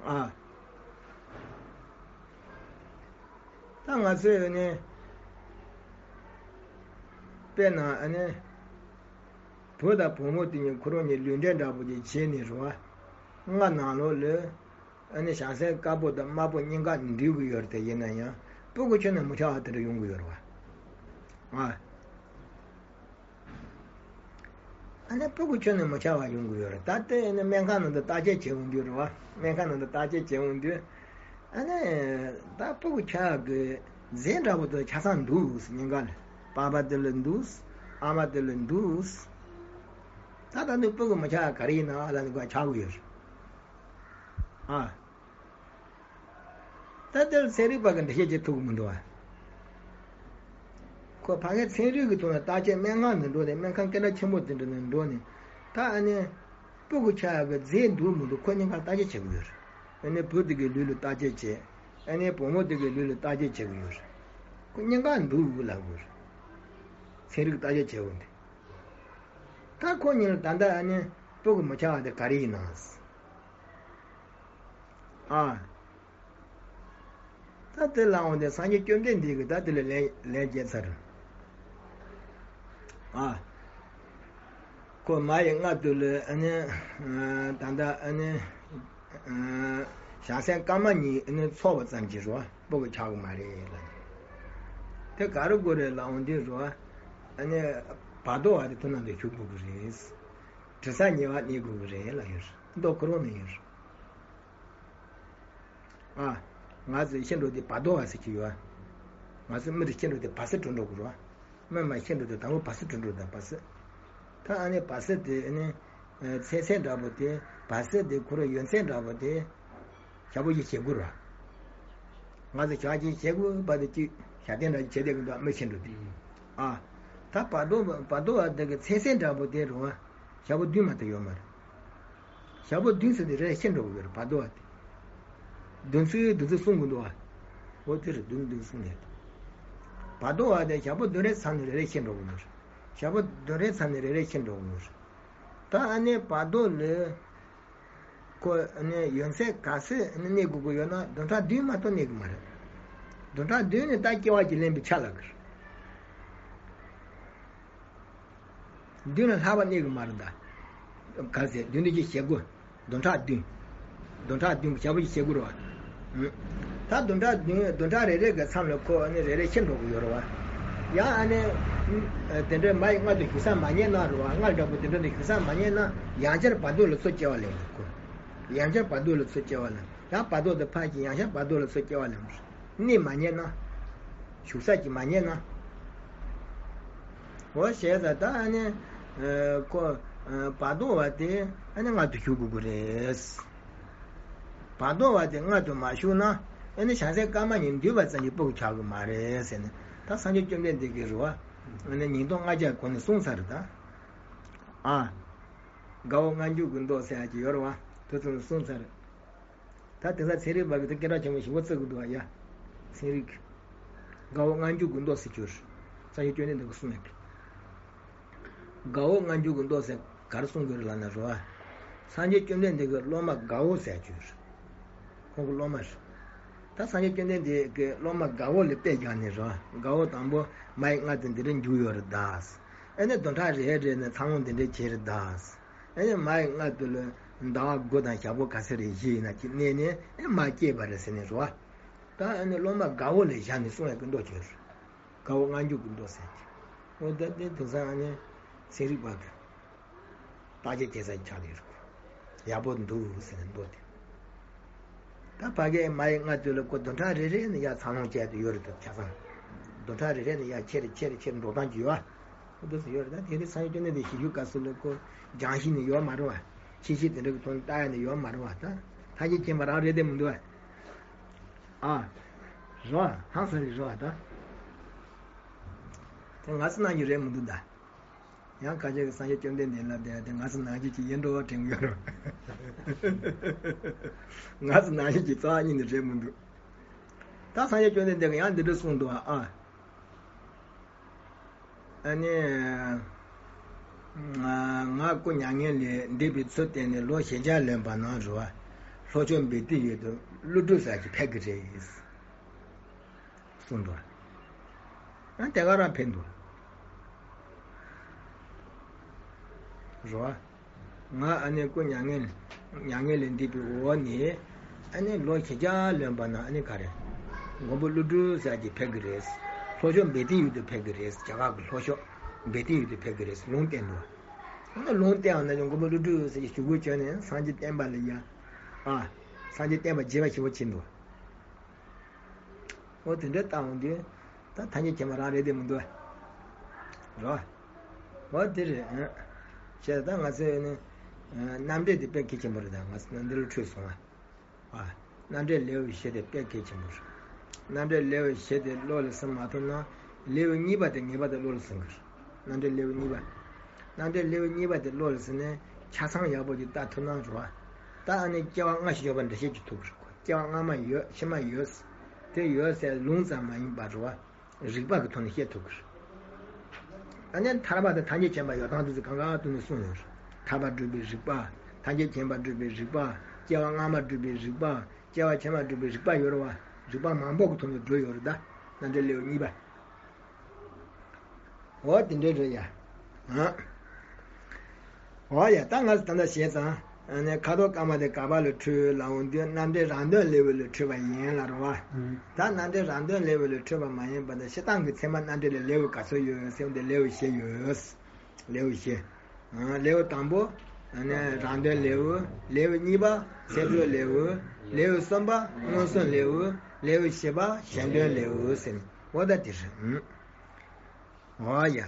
ཨ། ད་ང་ཚོས་ཨ་ནི་དཔེར་ན་ཨ་ནི་བུ་དང་བུ་མོ་དེ་གཉིས་ཁོ་རང་གཉིས་ལུས་འབྲེལ་འདྲ་པོ་ཅིག་བྱས་ནས་རེད་བ། ལྔ་ནང་ལོགས་ལ་ཨ་ནི་བྱང་སེམས་དཀར་པོ་དང་དམར་པོ་གཉིས་ཀ་འདུས་ཀྱི་ཡོད་རེད། དེ་ཡིན་ན་ཡང་སྤུ་གུ་ཁྱོན་ནས་མི་ཆགས་པ་དེ་འདྲ་ཡོང་གི་ཡོད་རེད་བ། ཨ། ཨ་ནི་སྤུ་གུ་ཁྱོན་ནས་མི་ཆགས་པ་ཡོང་གི་ཡོད་རེད། ད་ལྟ་ཨ་ནི་སྨན་ཁང་ནང་དུ་བརྟག་དཔྱད་བྱེད་འོང་དུས་རེད་བ། སྨན་ཁང་ནང་དུ་བརྟག་དཔྱད་བྱེད་འོང་དུས་ཨ་ནི་ད་སྤུ་གུ་ཆགས་ཀྱི་རྫས་འདྲ་པོ་དེ་ཆ་ཚང་འདུག་ཟེར། གཉིས་ཀ་ལ་པ་ཕ་དེ་ལ་འདུག་ཨ་མ་དེ་ལ་འདུག་ད་ད་ནི་སྤུ་གུ་མི་ཆགས་ག་རེ་ཡིན་ན་ཨ་ལ་ནི་ཀ་ཆགས་ཀྱི་ཡོད་རེད། ཨ། ད་དེར་ཚན་རིག་པ་གིས་འགྲེལ་བཤད་བྱེད་ཐུབ་ཀྱི་མི་འདུག་ཨ། ཁོ་ཕ་གིར་ཚན་རིག་གི་ཐོག་ནས་བརྟག་དཔྱད་སྨན་ཁང་ནས་འགྲོ་ནས་སྨན་ཁང་སྐད་གྲགས་ཆེན་པོ་དེ་འདྲ་ནས་འགྲོ་ནས་ད་ཨ་ནི་སྤུ་གུ་ཆགས་ཡག་གི་རྫས་འདུག་མི་འདུག་ཁོ་གཉིས་ཀ་བརྟག་དཔྱད་བྱེད་ཀྱི་ཡོད་རེད། ཨ་ནི་བུ་དེ་གི་ལུས་ལ་བརྟག་དཔྱད་བྱས། ཨ་ནི་བུ་མོ་དེ་གི་ལུས་ལ་བརྟག་དཔྱད་བྱེད་ཀྱི་ཡོད་རེད། ཁོ་གཉིས་ཀ་འདུག་ལབ་དགོས་རེད། ཚན་རིག་བརྟག་དཔྱད་བྱེད་འོང་དེ། ད་ཁོ་གཉིས་ལ་ད་ལྟ་ཨ་ནི་སྤུ་གུ་མི་ཆགས་པ་དེ་ག་རེ་ཡིན་ནམ། ཨ། ད་དེ་ལ་འོང་དེ་སངས་རྒྱས་བཅོམ་ལྡན་འདས་ཀྱིས་ད་དེ་ལ་ལན་ལན་བརྒྱབ་ཚར། ཨ། ཁོ་མ་ཡི་མངལ་དུ་ལ་ཨ་ནི་ད་ལྟ་ཨ་ནི་བྱང་སེམས་དཀར་དམར་གཉིས་ཨ་ནི་ཚོགས་པ་ཙམ་གྱིས་རོ་སྤུ་གུ་ཆགས་ཀྱི་མ་རེད་ལ། དེ་ག་རེ་དགོས་རེད་ལ་འོང་དེ་རོ་ཨ་ནི་བར་དོ་བ་དེ་དེ་ནང་དུ་ཞུགས་དགོས་ཀྱི་རེད། དྲི་ས་ཉེ་བར་གནས་དགོས་ཀྱི་རེད་ལ་ཡོད། མདོ་ཁོ་རང་ནས་ཡོད། ཨ། ང་ཚོས་ཤི་འགྲོ་དུས་བར་དོ་བ་ཟེར་གྱི་ཡོད། ང་ཚོ་མི་དེ་ཤི་འགྲོ་དུས་བར་སྲིད་འགྲོ་འགྲོ་དགོས་རེད། མི་མ་ཤི་འགྲོ་དུས་དང་པོ་བར་སྲིད་འགྲོ་འགྲོ་དང་བར་སྲིད། ད་ཨ་ནི་བར་སྲིད་དེ་ཨ་ནི་ཚེ་ཚད་འདྲ་པོ་དེ་བར་སྲིད་དེ་ཁོ་རང་ཡུན་ཚད་འདྲ་པོ་དེ་ཞག་པོ་ཅིག་བྱེད་དགོས་རེད། ང་ཚོ་ཞག་གཅིག་བྱེད་དགོས་པ་དེ་གཅིག་ཞག་བདུན་འདྲ་ཅིག་བྱེད་བསྡད་ཀྱི་འདུག་མི་ཤི་འགྲོ་དུས། ཨ། ད་བར་དོ་བར་དོ་བ་དེ་གི་ཚེ་ཚད་འདྲ་པོ་དེ་རུ་ཞག་པོ་བདུན་མ་གཏོགས་ཡོད་མ་རེད། ཞག་པོ་བདུན་ཟེར་དུས་རེ་རེ་ཤི་འགྲོ་གི་ཡོད་རེད་བར་དོ་བ་དེ། བདུན་ཚིགས་བདུན་ཚིགས་གསུང་གི་འདུག་བ། འོ་དེ་རེད་བདུན་བདུན་གསུང་ནས། བར་དོ་བ་དེ་ཞག་པོ་བདུན་རེའི་མཚམས་ནས་རེ་རེ་ཤི་འགྲོ་གི་ཡོད་རེད། ཞག་པོ་བདུན་རེའི་མཚམས་ནས་རེ་རེ་ཤི་འགྲོ་གི་ཡོད་རེད། ད་ཨ་ནི་བར་དོ་ལ་ཁོ་ཨ་ནི་ཡུན་ཚད་ག་ཚོད་ཨ་ནི་གནས་དགོས་ཀྱི་ཡོད་ན་བདུན་ཕྲག་བདུན་མ་གཏོགས་གནས་ཀྱི་མ་རེད། བདུན་ཕྲག་བདུན་ནི་ད་སྐྱེ་བ་གཅིག་ལེན་པའི་ཆ་ལ་གི་རེད། བདུན་ལས་ལྷག་པ་གནས་ཀྱི་མ་རེད་ད། ག་ཚད་བདུན་དུ་ཅིག་བྱེད་དགོས། བདུན་ཕྲག་བདུན། བདུན་ཕྲག་བདུན་ཞག་པོ་ཅིག་བྱེད་དགོས་རེད་བ། ད་བདུན་ཕྲག་བདུན་བདུན་ཕྲག་རེ་རེ་གི་མཚམས་ལ་ཁོ་ཨ་ནི་རེ་རེ་ཤི་འགྲོ་གི་ཡོད་རེད་བ། ཡང་ཨ་ནི། དེ་འདྲའི་མ་ཡི་མངལ་དུ་ཞུགས་ས་མ་རྙེད་ན་རེད་བ། མངལ་འདྲ་པོ་དེ་འདྲ་ནས་ཞུགས་ས་མ་རྙེད་ན་ཡང་བསྐྱར་བར་དོ་ལ་ཚུར་སྐྱེ་བ་ལེན་དགོས་ཁོ། ཡང་བསྐྱར་བར་དོ་ལ་ཚུར་སྐྱེ་བ་ལེན། ཡང་བར་དོ་དེ་ཕར་ཕྱིན་ཡང་བསྐྱར་བར་དོ་ལ་ཚུར་སྐྱེ་བ་ལེན། གནས་མ་རྙེད་ན། ཞུགས་ས་ཅིག་མ་རྙེད་ན། འོ་ཞེས་ད་ད་ཨ་ནི། ཁོ། བར་དོ་བ་དེ་ཨ་ནི་མངལ་དུ་ཞུགས་དགོས་ཀྱི་རེད། བར་དོ་བ་དེ་མངལ་དུ་མ་ཞུགས་ན་ཨ་ནི་བྱང་སེམས་དཀར་དམར་གཉིས་འདུས་པ་ཙམ་གྱིས་སྤུ་གུ་ཆགས་ཀྱི་མ་རེད་ཟེར་ནས་ད་སངས་རྒྱས་བཅོམ་ལྡན་འདས་ཀྱིས་རེད་བ། ཨ་ནི་ཉིས་སྟོང་ལྔ་བརྒྱ་གོང་ནས་གསུངས་ཚར་རེད་ད། ཨ། དགའ་བོ་མངལ་འཇུག་གི་མདོ་ཟེར་ཡག་ཅིག་ཡོད་རེད་བ། དེ་ཚོ་ནས་གསུངས་ཚར། ད་དེང་སང་ཚན་རིག་པ་གིས་དེ་སྐད་གྲགས་ཆེན་པོ་ཞེ་པོ་བརྩི་གི་འདུག་བ་ཡ། ཚན་རིག་གིས། དགའ་བོ་མངལ་འཇུག་གི་མདོ་ཟེར་གྱི་ཡོད་རེད། སངས་རྒྱས་བཅོམ་ལྡན་འདས་ཀྱིས་གསུངས་ཡག་གི། དགའ་བོ་མངལ་འཇུག་གི་མདོ་ཟེར་ག་རེ་གསུང་གི་ཡོད་རེད་ལབ་ན་རེད་བ། སངས་རྒྱས་བཅོམ་ལྡན་འདས་ཀྱི་སློབ་མ་དགའ་བོ་ཟེར་ཡག་ཅིག་ཡོད་རེད། ཁོང་གི་སློབ་མ་རེད། ད་སངས་རྒྱས་བཅོམ་ལྡན་འདས་ཀྱི་སློབ་མ་དགའ་བོ་ལ་དཔེ་བཞག་ནས་རོ། དགའ་བོ་དང་པོ་མ་ཡི་མངལ་དུ་འདི་འདྲ་འཇུག་ཡོད་རེད་ད། ཨེ་ནི་བདུན་ཕྲག་རེ་རེ་ནས་འཚར་ལོངས་འདི་འདྲ་བྱེད་རེད་ད། ཨེ་ནི་མ་ཡི་མངལ་དུ་ལ་ཟླ་བ་དགུ་དང་ཞག་པོ་ག་ཚོད་རེ་བཞི་ཡིན་ན་ཅིག་གནས་ནས་ཨེ་མ་སྐྱེས་པ་རེད་ཟེར་ནས་རོ། ད་ཨེ་ནི་སློབ་མ་དགའ་བོ་ལ་བཞག་ནས་གསུང་ཡག་གི་མདོ་བྱོས་རེད། དགའ་བོ་མངལ་འཇུག་གི་མདོ་ཟེར་གྱི། འོ་ད་དེ་དེང་སང་ཨ་ནི་ཚན་རིག་པ་གི་བརྟག་དཔྱད་བྱེད་ས་ཆགས་ཡོད་རེད། ཡག་པོ་འདུག་ཟེར་ནས་མདོ་དེ། ད་ཕ་གིའི་མ་ཡི་མངལ་དུ་ལ་ཁོ་བདུན་ཕྲག་རེ་རེ་ནས་ཡར་འཚར་ལོངས་བྱས་ཏེ་ཡོད་རེད་དོ་ཆ་ཚང་། བདུན་ཕྲག་རེ་རེ་ནས་ཡར་ཆེ་རེ་ཆེ་རེ་ཆེ་རེ་འགྲོ་སྟངས་ཀྱི་ཡོད་ཨ། ཁོ་འདུག་སེ་ཡོད་རེད། ད་དེ་རིང་སངས་རྒྱས་བཅོམ་ལྡན་འདས་ཞལ་བཞུགས་སྐབས་སུ་ལ་ཁོ་སྦྱང་གཞི་ནི་ཡོད་མ་རེད་བ། ཕྱི་གཞི་དེ་འདྲ་གི་ཐོག་ནས་བལྟ་ཡ་ནི་ཡོད་མ་རེད་བ། ད་ཐམས་ཅད་མཁྱེན་པ་རང་རེད་དེ་མི་འདུག་བ། ཨ། རེད་བ། ཧང་སང་རེད་རེད་བ་ད། དེ་ང་ཚོ་ནང་གི་རེད་མི་འདུག་ད། ཡང་ཁ་ཤས་ཀྱིས་སངས་རྒྱས་བཅོམ་ལྡན་འདས་ལབ་བསྡད་དེ་ང་ཚོ་ནང་བཞིན་གྱི་ཡིན་འགྲོ་བ་དྲན་གྱི་ཡོད་རེད། ང་ཚོ་ནང་བཞིན་གྱི་རྩ་བ་ཉིད་ནས་རེད་མི་འདུག་ད་སངས་རྒྱས་བཅོམ་ལྡན་འདས་ཀྱིས་ཡང་འདི་འདྲ་གསུངས་འདུག་ཨ། ཨ་ནི། ང་སྐུ་མྱ་ངན་ལས་འདས་པའི་ཚུལ་བསྟན་ནས་ལོ་ཞེ་བརྒྱ་ལོན་པ་ན་རེད་བ། ལྷོ་ཕྱོགས་བཻ་ཏི་ཡུལ་དུ་ཀླུ་སྒྲུབ་ཟེར་ཅིག་ཕེབས་ཀྱི་རེད། གསུངས་འདུག་ཡང་དེ་ག་རང་ཕེབས་འདུག་རོ། ང་ཨ་ནི་སྐུ་མྱ་ངན་མྱ་ངན་ལས་འདས་པའི་འོག་ནས་ཨ་ནི་ལོ་ཞེ་བརྒྱ་ལོན་པ་ན་ཨ་ནི་ག་རེ། མགོན་པོ་ཀླུ་སྒྲུབ་ཟེར་གྱི་ཕེབས་ཀྱི་རེད། ལྷོ་ཕྱོགས་བཻ་ཏི་ཡུལ་དུ་ཕེབས་ཀྱི་རེད། རྒྱ་གར་གྱི་ལྷོ་ཕྱོགས་བཻ་ཏི་ཡུལ་དུ་ཕེབས་ཀྱི་རེད་ལུང་བསྟན་འདུག་ཨ་ནི་ལུང་བསྟན་པ་ན་ཀྱང་མགོན་པོ་ཀླུ་སྒྲུབ་ཟེར་གྱི་ཞུ་སྒོ་བྱོན་ནས་སངས་རྒྱས་བསྟན་པ་ལ་ཡ། ཨ། སངས་རྒྱས་བསྟན་པ་རྒྱས་པ་ཞེ་པོ་ཕྱིན་འདུག་འོ་དེ་འདྲ་བཏང་འོང་དུས། ད་ཐམས་ཅད་མཁྱེན་པ་རང་རེད་དེ་མི་འདུག་རོ། འོ་དེ་རེད་ཨ། བྱས་ད་ང་ཚོས་ནི། རྣམ་འགྲེལ་དེ་དཔེ་གལ་ཆེན་པོ་རེད་ད་ང་ཚོ་རྣམ་འགྲེལ་འཁྲུལ་སོང་ཨ། རྣམ་འགྲེལ་ལེའུ་བཞི་དེ་དཔེ་གལ་ཆེན་པོ་རེད། རྣམ་འགྲེལ་ལེའུ་བཞི་དེ་བློ་ལ་ཟིན་མ་ཐུབ་ན། ལེའུ་གཉིས་པ་དེ་ངེས་པར་དུ་བློ་ལ་ཟིན་དགོས་རེད། རྣམ་འགྲེལ་ལེའུ་གཉིས་པ། རྣམ་འགྲེལ་ལེའུ་གཉིས་པ་དེ་བློ་ལ་ཟིན་ནས་ཆ་ཚང་ཡག་པོ་ཅིག་ལྟ་ཐུབ་ན་རེད་བ། ད་ཨ་ནི་སྐྱེ་བ་སྔ་ཕྱི་ཡོད་པ་འདྲ་བཤད་ཅིག་ཐུབ་ཀྱི་རེད་ཁོ། སྐྱེ་བ་སྔ་མ་ཡོད་ཕྱི་མ་ཡོད། དེ་ཡོད་ཟེར་ལུང་ཙམ་མ་ཡིན་པ་རེད་བ། རིགས་པ་གི་ཐོག་ནས་བཤད་ཐུབ་ཀྱི་རེད། ཨ་ནི་ཐར་པ་དང་ཐམས་ཅད་མཁྱེན་པ་ཡོད་སྟངས་དེ་ཚོ་གང་ག་ཐོག་ནས་གསུངས་ཡོད་རེད། ཐར་པ་སྒྲུབ་པའི་རིགས་པ། ཐམས་ཅད་མཁྱེན་པ་སྒྲུབ་པའི་རིགས་པ། སྐྱེ་བ་སྔ་མ་སྒྲུབ་པའི་རིགས་པ། སྐྱེ་བ་ཕྱི་མ་སྒྲུབ་པའི་རིགས་པ་ཡོད་རེད་བ། རིགས་པ་མང་པོ་གི་ཐོག་ནས་བགྲོས་ཡོད་རེད་ད། རྣམ་འགྲེལ་ལེའུ་གཉིས་པ། འོ་དེ་འདྲའི་རེད་ཡ། ཨ། འོ་ཡ་ད་ང་ཚོ་ད་ལྟ་བྱས་ཙང་ཨ་ནི་ཁ་དོག་དཀར་མ་དེ་ག་པ་ལ་འཁྲུལ་ལབ་འོང་དུས་རྣམ་འགྲེལ་རང་དོན་ལེའུ་ལ་འཁྲུལ་པ་ཡིན་ལ་རེད་བ། ད་རྣམ་འགྲེལ་རང་དོན་ལེའུ་ལ་འཁྲུལ་པ་མ་ཡིན་པ་དང་སྤྱིར་བཏང་གི་ཚད་མ་རྣམ་འགྲེལ་ལ་ལེའུ་ག་ཚོད་ཡོད་ཟེར་བ་འདི་ལེའུ་བཞི་ཡོད། ལེའུ་བཞི། ཨ་ལེའུ་དང་པོ། ཨ་ནི་རང་དོན་ལེའུ། ལེའུ་གཉིས་པ། ཚད་མཐོའི་ལེའུ། ལེའུ་གསུམ་པ། མངོན་སུམ་ལེའུ། ལེའུ་བཞི་པ། གཞན་དོན་ལེའུ་ཟེར་ནས་འོ་ད་དེ་རེད། འོ་ཡ།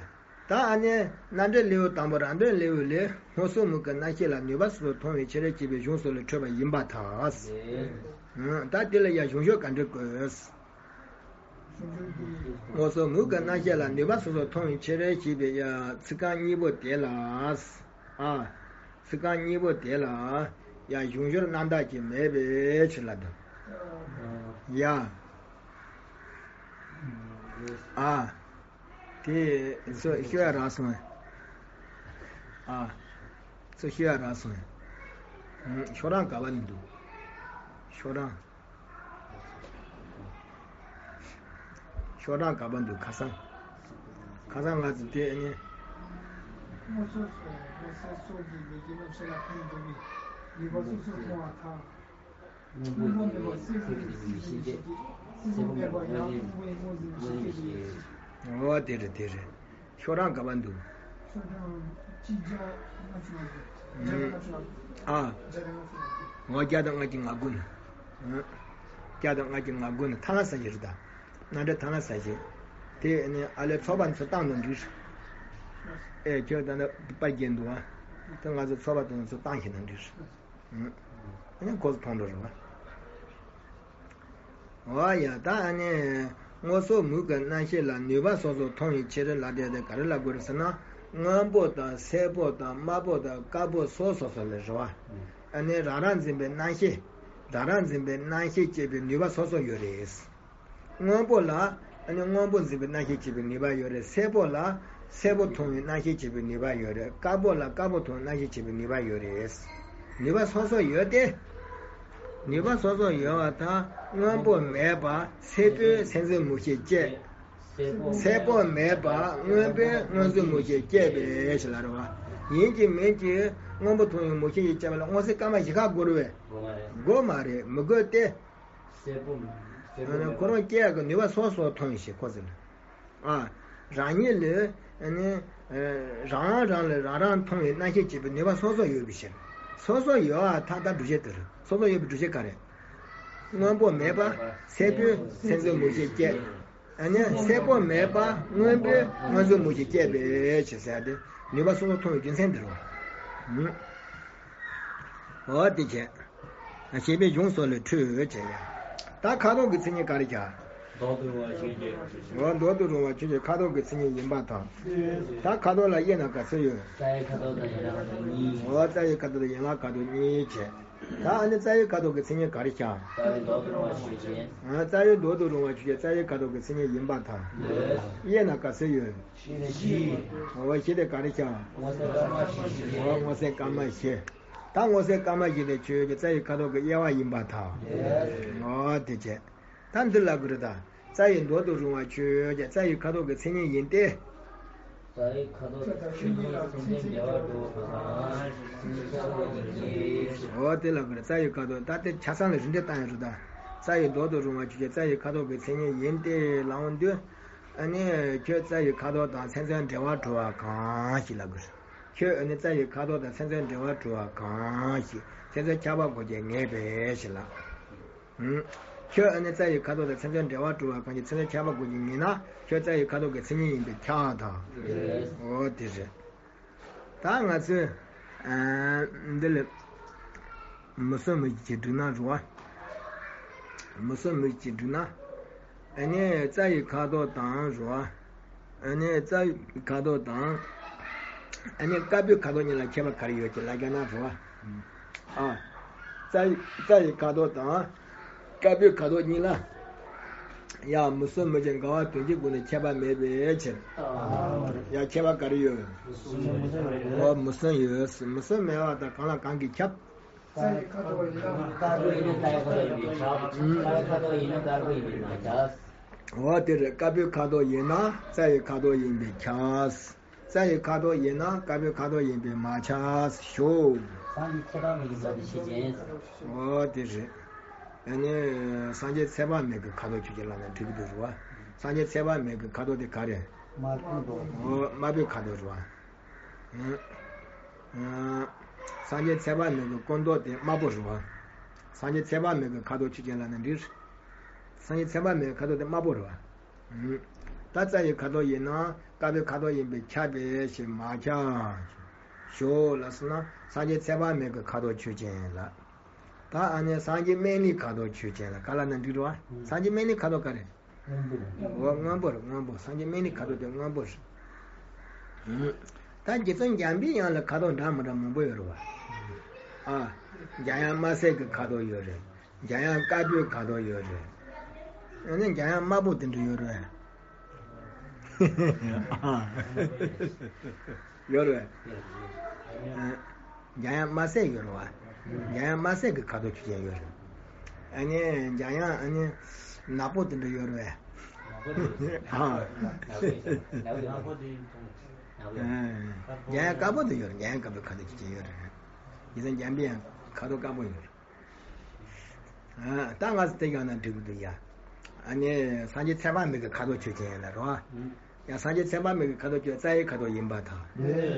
ད་ཨ་ནི་རྣམ་འགྲེལ་ལེའུ་དང་པོ་རང་དོན་ལེའུ་ལས་སྔོ་སོགས་མུ་གེ་རྣམ་ཤེས་ལ་ནུས་པ་སོ་སོར་མཐོང་བའི་ཕྱིར་ཞེས་པའི་གཞུང་སོགས་ལས་འཕྲོས་པ་ཡིན་པར་ཐལ། ད་དེ་ལ་ཡང་གཞུང་ཤོག་ག་འདྲ་དགོས། སྔོ་སོགས་མུ་གེ་རྣམ་ཤེས་ལ་ནུས་པ་སོ་སོར་མཐོང་བའི་ཕྱིར་ཞེས་པའི་ཡ་ཚིག་རྐང་གཉིས་པོ་དེ་ལ། ཨ། ཚིག་རྐང་གཉིས་པོ་དེ་ལ་ཡང་གཞུང་སྦྱོར་རྣམ་དག་ཅིག་མེད་པའི་ཕྱིར་ལ་དང་། ཡ། ཨ། དེ་ཚོ་ཤོད་ཡ་རག་སོང་། ཨ། ཚོ་ཤོད་ཡ་རག་སོང་། ཤོག་གྲངས་ག་པ་ནས་འདུག་ཤོག་གྲངས། ཤོག་གྲངས་ག་པ་འདུག་ཁ་སང་། ཁ་སང་ང་ཚོ་དེ་ནི། སྔོ་སོགས་སོགས་སྔོ་སོགས་སོགས་ཀྱི་མིག་གི་རྣམ་ཤེས་ལ་ཕན་འདོགས་པའི་ནུས་པ་སོ་སོར་མཐོང་བ་དང་། སྔོན་པོ་མེད་པར་སེལ་བའི་སེལ་བའི་ཤེས་བྱེད་ཀྱི་སེལ་བ་མེད་པར་ཡང་སྔོན་པོའི་སྔོ་འཛིན་གྱི་ཤེས་བྱེད་ཀྱི། འོ་དེ་རེད་དེ་རེད། ཤོག་གྲངས་ག་པ་འདུག་ཤོག་གྲངས་གཅིག་བརྒྱ་ལྔ་བཅུ་ང་དགུ། བརྒྱ་དང་ལྔ་བཅུ་ང་དགུ། ཨ། བརྒྱ་དང་ལྔ་བཅུ་ང་དགུ་ནི། བརྒྱ་དང་ལྔ་བཅུ་ང་དགུ་ནི་ཐ་ན་ས་ཞིག་རེད་ད། རྣམ་འགྲེལ་ཐ་ན་ས་ཞིག་དེ་ནི་ཨ་ལས་ཚོགས་པ་ཚོ་བཏང་ན་འགྲིག་ཨེ་ཁྱོད་ད་ནི་པར་རྒྱན་འདུག་ཨ། དེ་ང་ཚོ་ཚོགས་པ་དེ་ཚོ་བཏང་ཤེས་ན་འགྲིག་ཨ་ནི་གོ་ཚོད་མཐོང་འགྲོ་རེད་བ། འོ་ཡ་ད་ཨ་ནི། སྔོ་སོགས་མུ་གེ་རྣམ་ཤེས་ལ་ནུས་པ་སོ་སོར་མཐོང་བའི་ཕྱིར་ལ་དེ་དེ་ག་རེ་ལ་དགོས་རེད་ཟེར་ན། སྔོན་པོ་དང་སེར་པོ་དང་དམར་པོ་དང་དཀར་པོ་སོ་སོ་སོ་ལ་རེད་བ། ཨ་ནི་རང་རང་འཛིན་པའི་རྣམ་ཤེས། རང་རང་འཛིན་པའི་རྣམ་ཤེས་སྐྱེད་པའི་ནུས་པ་སོ་སོ་ཡོད་རེད། སྔོན་པོ་ལ་ཨ་ནི་སྔོན་པོ་འཛིན་པའི་རྣམ་ཤེས་སྐྱེད་པའི་ནུས་པ་ཡོད་རེད། སེར་པོ་ལ་སེར་པོ་མཐོང་བའི་རྣམ་ཤེས་སྐྱེད་པའི་ནུས་པ་ཡོད་རེད། དཀར་པོ་ལ་དཀར་པོ་མཐོང་བའི་རྣམ་ཤེས་སྐྱེད་པའི་ནུས་པ་ཡོད་རེད། ནུས་པ་སོ་སོ་ཡོད་དེ། ནུས་པ་སོ་སོར་ཡོད་པར་ཐལ། སྔོན་པོ་མེད་པ་སེར་པོའི་སེར་འཛིན་མུ་བཞི་བཅས། སེར་པོ་མེད་པ་སྔོན་པོའི་སྔོ་འཛིན་མུ་བཞི་བཅས་པས་ཞེས་ལ་རེ་བ། ཡིན་གཅིག་མིན་གཅིག་སྔོན་པོ་མཐོང་བའི་མུ་བཞི་ཡིས་བཅད་པ་ལ་སྔོ་སེར་དཀར་དམར་བཞི་ཁ་དགོས་རེད་པས། དགོས་མ་རེད། མི་དགོས་ཏེ། སེར་པོ་མེད། སེར་པོ་མེད། ཁོ་རང་སྐྱེ་ཡག་གི་ནུས་པ་སོ་སོར་ཐོན་ཞེས་ཁོ་ཟེར། ཨ། རང་ཉིད་ལ་ནི་རང་རང་ལ་རང་རང་མཐོང་བའི་རྣམ་ཤེས་སྐྱེད་པའི་ནུས་པ་སོ་སོར་ཡོད་པའི་ཕྱིར། སོ་སོར་ཡོད་པར་ཐལ། ད་སྒྲུབ་བྱེད་དེ་རེད། སོ་སོར་ཡོད་པའི་སྒྲུབ་བྱེད་ག་རེ། སྔོན་པོ་མེད་པ་སེར་པོའི་སེར་འཛིན་མུ་བཞི་བཅས། ཨ་ནི་སེར་པོ་མེད་པ་སྔོན་པོའི་སྔོ་འཛིན་མུ་བཞི་བཅས་པས་ཞེས་ཟེར་ཏེ། ནུས་པ་སོ་སོར་མཐོང་བའི་རྒྱུ་མཚན་འདི་རེད། འོ་དེ་བྱས། ཞེས་པའི་གཞུང་སོགས་ལས་འཕྲོས་བྱས་ཡ། ད་ཁ་དོག་གི་མཚན་ཉིད་ག་རེ་བྱ། མདོག་ཏུ་རུང་བ་ཆོས་ཅན། འོ་མདོག་ཏུ་རུང་བ་ཆོས་ཅན་ཁ་དོག་གི་མཚན་ཉིད་ཡིན་པར་ཐལ། ད་ཁ་དོག་ལ་དབྱེ་ན་ག་ཚོད་ཡོད། རྩ་བའི་ཁ་དོག་དང་ཡན་ལག་ཁ་དོག་གཉིས། འོ་རྩ་བའི་ཁ་དོག་དང་ཡན་ལག་ཁ་དོག་གཉིས་བྱས། ད་ཨ་ནི་རྩ་བའི་ཁ་དོག་གི་མཚན་ཉིད་ག་རེ་བྱ། རྩ་བའི་མདོག་ཏུ་རུང་བ་ཆོས་ཅན། ཨ་རྩ་བའི་མདོག་ཏུ་རུང་བ་ཆོས་ཅན་རྩ་བའི་ཁ་དོག་གི་མཚན་ཉིད་ཡིན་པར་ཐལ། དབྱེ་ན་ག་ཚོད་ཡོད། བཞི། འོ་བཞི་དེ་ག་རེ་བྱ། སྔོ་སེར་དཀར་དམར་བཞི་ཡིན་པས། འོ་སྔོ་སེར་དཀར་དམར་བཞི། ད་སྔོ་སེར་དཀར་དམར་བཞི་དེ་ཆོས་ཅན་རྩ་བའི་ཁ་དོག་གི་དབྱེ་བ་ཡིན་པར་ཐལ། འོ་དེ་བྱས། ད་འདི་ལབ་དགོས་རེད་ད། རྩ་བའི་མདོག་ཏུ་རུང་བ་ཆོས་ཅན་རྩ་བའི་ཁ་དོག་གི་མཚན་ཉིད་ཡིན་ཏེ། རྩ་བའི་ཁ་དོག་ཆོས་ཅན་སེམས་ཅན་འབྲེལ་བར་འགྲོ་བ་གང་ཞིག་ཆ་བོ་ཡིན་ཏེ། འོ་དེ་ལབ་དགོས་རེད། རྩ་བའི་ཁ་དོག་ད་དེ་ཆ་ཚང་ལ་རིགས་འགྲེ་བཏང་ཡོད་རེད་ད། རྩ་བའི་མདོག་ཏུ་རུང་བ་ཆོས་ཅན་རྩ་བའི་ཁ་དོག་གི་མཚན་ཉིད་ཡིན་ཏེ་ལབ་འོང་དུས། ཨ་ནི་ཁྱོད་རྩ་བའི་ཁ་དོག་དང་སེམས་ཅན་འབྲེལ་བར་འགྲོ་བ་གང་ཞིག་ལབ་དགོས་རེད། ཁྱོད་ཨ་ནི་རྩ་བའི་ཁ་དོག་དང་སེམས་ཅན་འབྲེལ་བར་འགྲོ་བ་གང་ཞིག་སེམས་ཅན་ཁྱབ་པ་དགོས་ཀྱི་ངེས་པས་ཞེས་ལབ། ཨུམ། ཁྱོད་ཨ་ནི་རྩ་བའི་ཁ་དོག་དང་སེམས་ཅན་འབྲེལ་བར་འགྲོ་བ་གང་ཞིག་སེམས་ཅན་ཁྱབ་པ་དགོས་ཀྱི་ངེས་ན་ཁྱོད་རྩ་བའི་ཁ་དོག་གི་མཚན་ཉིད་ཡིན་པས་ཁྱབ་པར་ཐལ། འོ་དེ་རེད། ད་ང་ཚོས་ཨ་འདི་ལ་མུ་གསུམ་མུ་བཞི་བྱས་བསྒྲིགས་ན་རེད་པ། མུ་གསུམ་མུ་བཞི་བྱས་བསྒྲིགས་ན། ཨ་ནི་རྩ་བའི་ཁ་དོག་དང་རེད་པ། ཨ་ནི་རྩ་བའི་ཁ་དོག་དང་། ཨ་ནི་དཀར་པོའི་ཁ་དོག་གཉིས་ལ་ཁྱད་པར་ག་རེ་ཡོད་ཅེས་ལབ་རྒྱུ་ན་རེད་པ། ཨ། རྩ་བའི་རྩ་བའི་ཁ་དོག་དང་། དཀར་པོའི་ཁ་དོག་གཉིས་ལ། ཡང་མུ་གསུམ་མུ་བཞི་འགལ་བ་དོན་གྱི་སྒོ་ནས་ཁྱད་པར་མེད་པའི་ཕྱིར། ཡང་ཁྱད་པར་ག་རེ་ཡོད། འོ་མུ་གསུམ་ཡོད། མུ་གསུམ་མེད་པ་དང་གང་ལ་གང་གིས་ཁྱབ། རྩ་བའི་ཁ་དོག་ཡིན་ན་དཀར་པོ་ཡིན་ན་རྩ་བའི་ཁ་དོག་ཡིན་པས་ཁྱབ། རྩ་བའི་ཁ་དོག་ཡིན་ན་དཀར་པོ་ཡིན་པས་མ་ཁྱབ། འོ་དེ་རེད། དཀར་པོའི་ཁ་དོག་ཡིན་ན་རྩ་བའི་ཁ་དོག་ཡིན་པས་ཁྱབ། རྩ་བའི་ཁ་དོག་ཡིན་ན་དཀར་པོའི་ཁ་དོག་ཡིན་པས་མ་ཁྱབ་ཞོ། སངས་རྒྱས་ཚེ་དཔག་མེད་ཀྱི་མདོག་དེ་ཆོས་ཅན། འོ་དེ་རེད། ཨ་ནི་སངས་རྒྱས་ཚེ་དཔག་མེད་ཀྱི་ཁ་དོག་ཆོས་ཅན་ལབ་ན་འགྲིག་གི་འདུག་རེད་པ། སངས་རྒྱས་ཚེ་དཔག་མེད་ཀྱི་ཁ་དོག་དེ་ག་རེ། དམར་པོའི་མདོག་འོ་དམར་པོའི་ཁ་དོག་རེད་པ། ཨ་ཨ་སངས་རྒྱས་ཚེ་དཔག་མེད་ཀྱི་སྐུ་མདོག་དེ་དམར་པོ་རེད་པ། སངས་རྒྱས་ཚེ་དཔག་མེད་ཀྱི་ཁ་དོག་ཆོས་ཅན་ལབ་ན་འགྲིག་སངས་རྒྱས་ཚེ་དཔག་མེད་ཀྱི་ཁ་དོག་དེ་དམར་པོ་རེད་པ། ད་རྩ་བའི་ཁ་དོག་ཡིན་ན་དཀར་པོའི་ཁ་དོག་ཡིན་པས་ཁྱབ་པས་ཞེས་མ་ཁྱབ་ཞོ་ལ་སོང་ན་སངས་རྒྱས་ཚེ་དཔག་མེད་ཀྱི་ཁ་དོག་ཆོས་ཅན་ལ། ད་ཨ་ནི་སངས་རྒྱས་སྨན་བླའི་ཁ་དོག་ཆོས་ཅན་ལ་ག་ལབ་ན་འགྲིག་རེད་པ། སངས་རྒྱས་སྨན་བླའི་ཁ་དོག་ག་རེ། འོ་སྔོན་པོ་རེད། སྔོན་པོ། སངས་རྒྱས་སྨན་བླའི་ཁ་དོག་དེ་སྔོན་པོ་རེད། ད་རྗེ་བཙུན་འཇམ་པའི་དབྱངས་ལ་ཁ་དོག་འདྲ་མི་འདྲ་མང་པོ་ཡོད་རེད་པ། ཨ། འཇམ་དབྱངས་དམར་སེར་གྱི་ཁ་དོག་ཡོད་རེད། འཇམ་དབྱངས་དཀར་པོའི་ཁ་དོག་ཡོད་རེད། ཨ་ནི་འཇམ་དབྱངས་དམར་པོ་དེ་འདྲ་ཡོད་རེད། ཡོད་རེད། ཨ། འཇམ་དབྱངས་དམར་སེར་ཡོད་རེད་པ། འཇམ་དབྱངས་དམར་སེར་གྱི་ཁ་དོག་ཆོས་ཅན་ཡོད་རེད། ཨ་ནི་འཇམ་དབྱངས་ཨ་ནི་ནག་པོ་དེ་འདྲ་ཡོད་རེད་པ། ཨ། འཇམ་དབྱངས་དཀར་པོ་དེ་ཡོད་རེད། འཇམ་དབྱངས་དཀར་པོའི་ཁ་དོག་ཆོས་ཅན་ཡོད་རེད། རྗེ་བཙུན་འཇམ་པའི་དབྱངས་ཁ་དོག་དཀར་པོ་ཡོད་རེད། ཨ། ད་ང་ཚོ་དེ་ཡང་ན་འགྲིག་གི་འདུག་ཡ། ཨ་ནི་སངས་རྒྱས་ཚེ་དཔག་མེད་ཀྱི་ཁ་དོག་ཆོས་ཅན་ཡིན་ལ་རོ། ཡང་སངས་རྒྱས་ཚེ་དཔག་མེད་ཀྱི་ཁ་དོག་ཆོས་རྩ་བའི་ཁ་དོག་ཡིན་པར་ཐལ།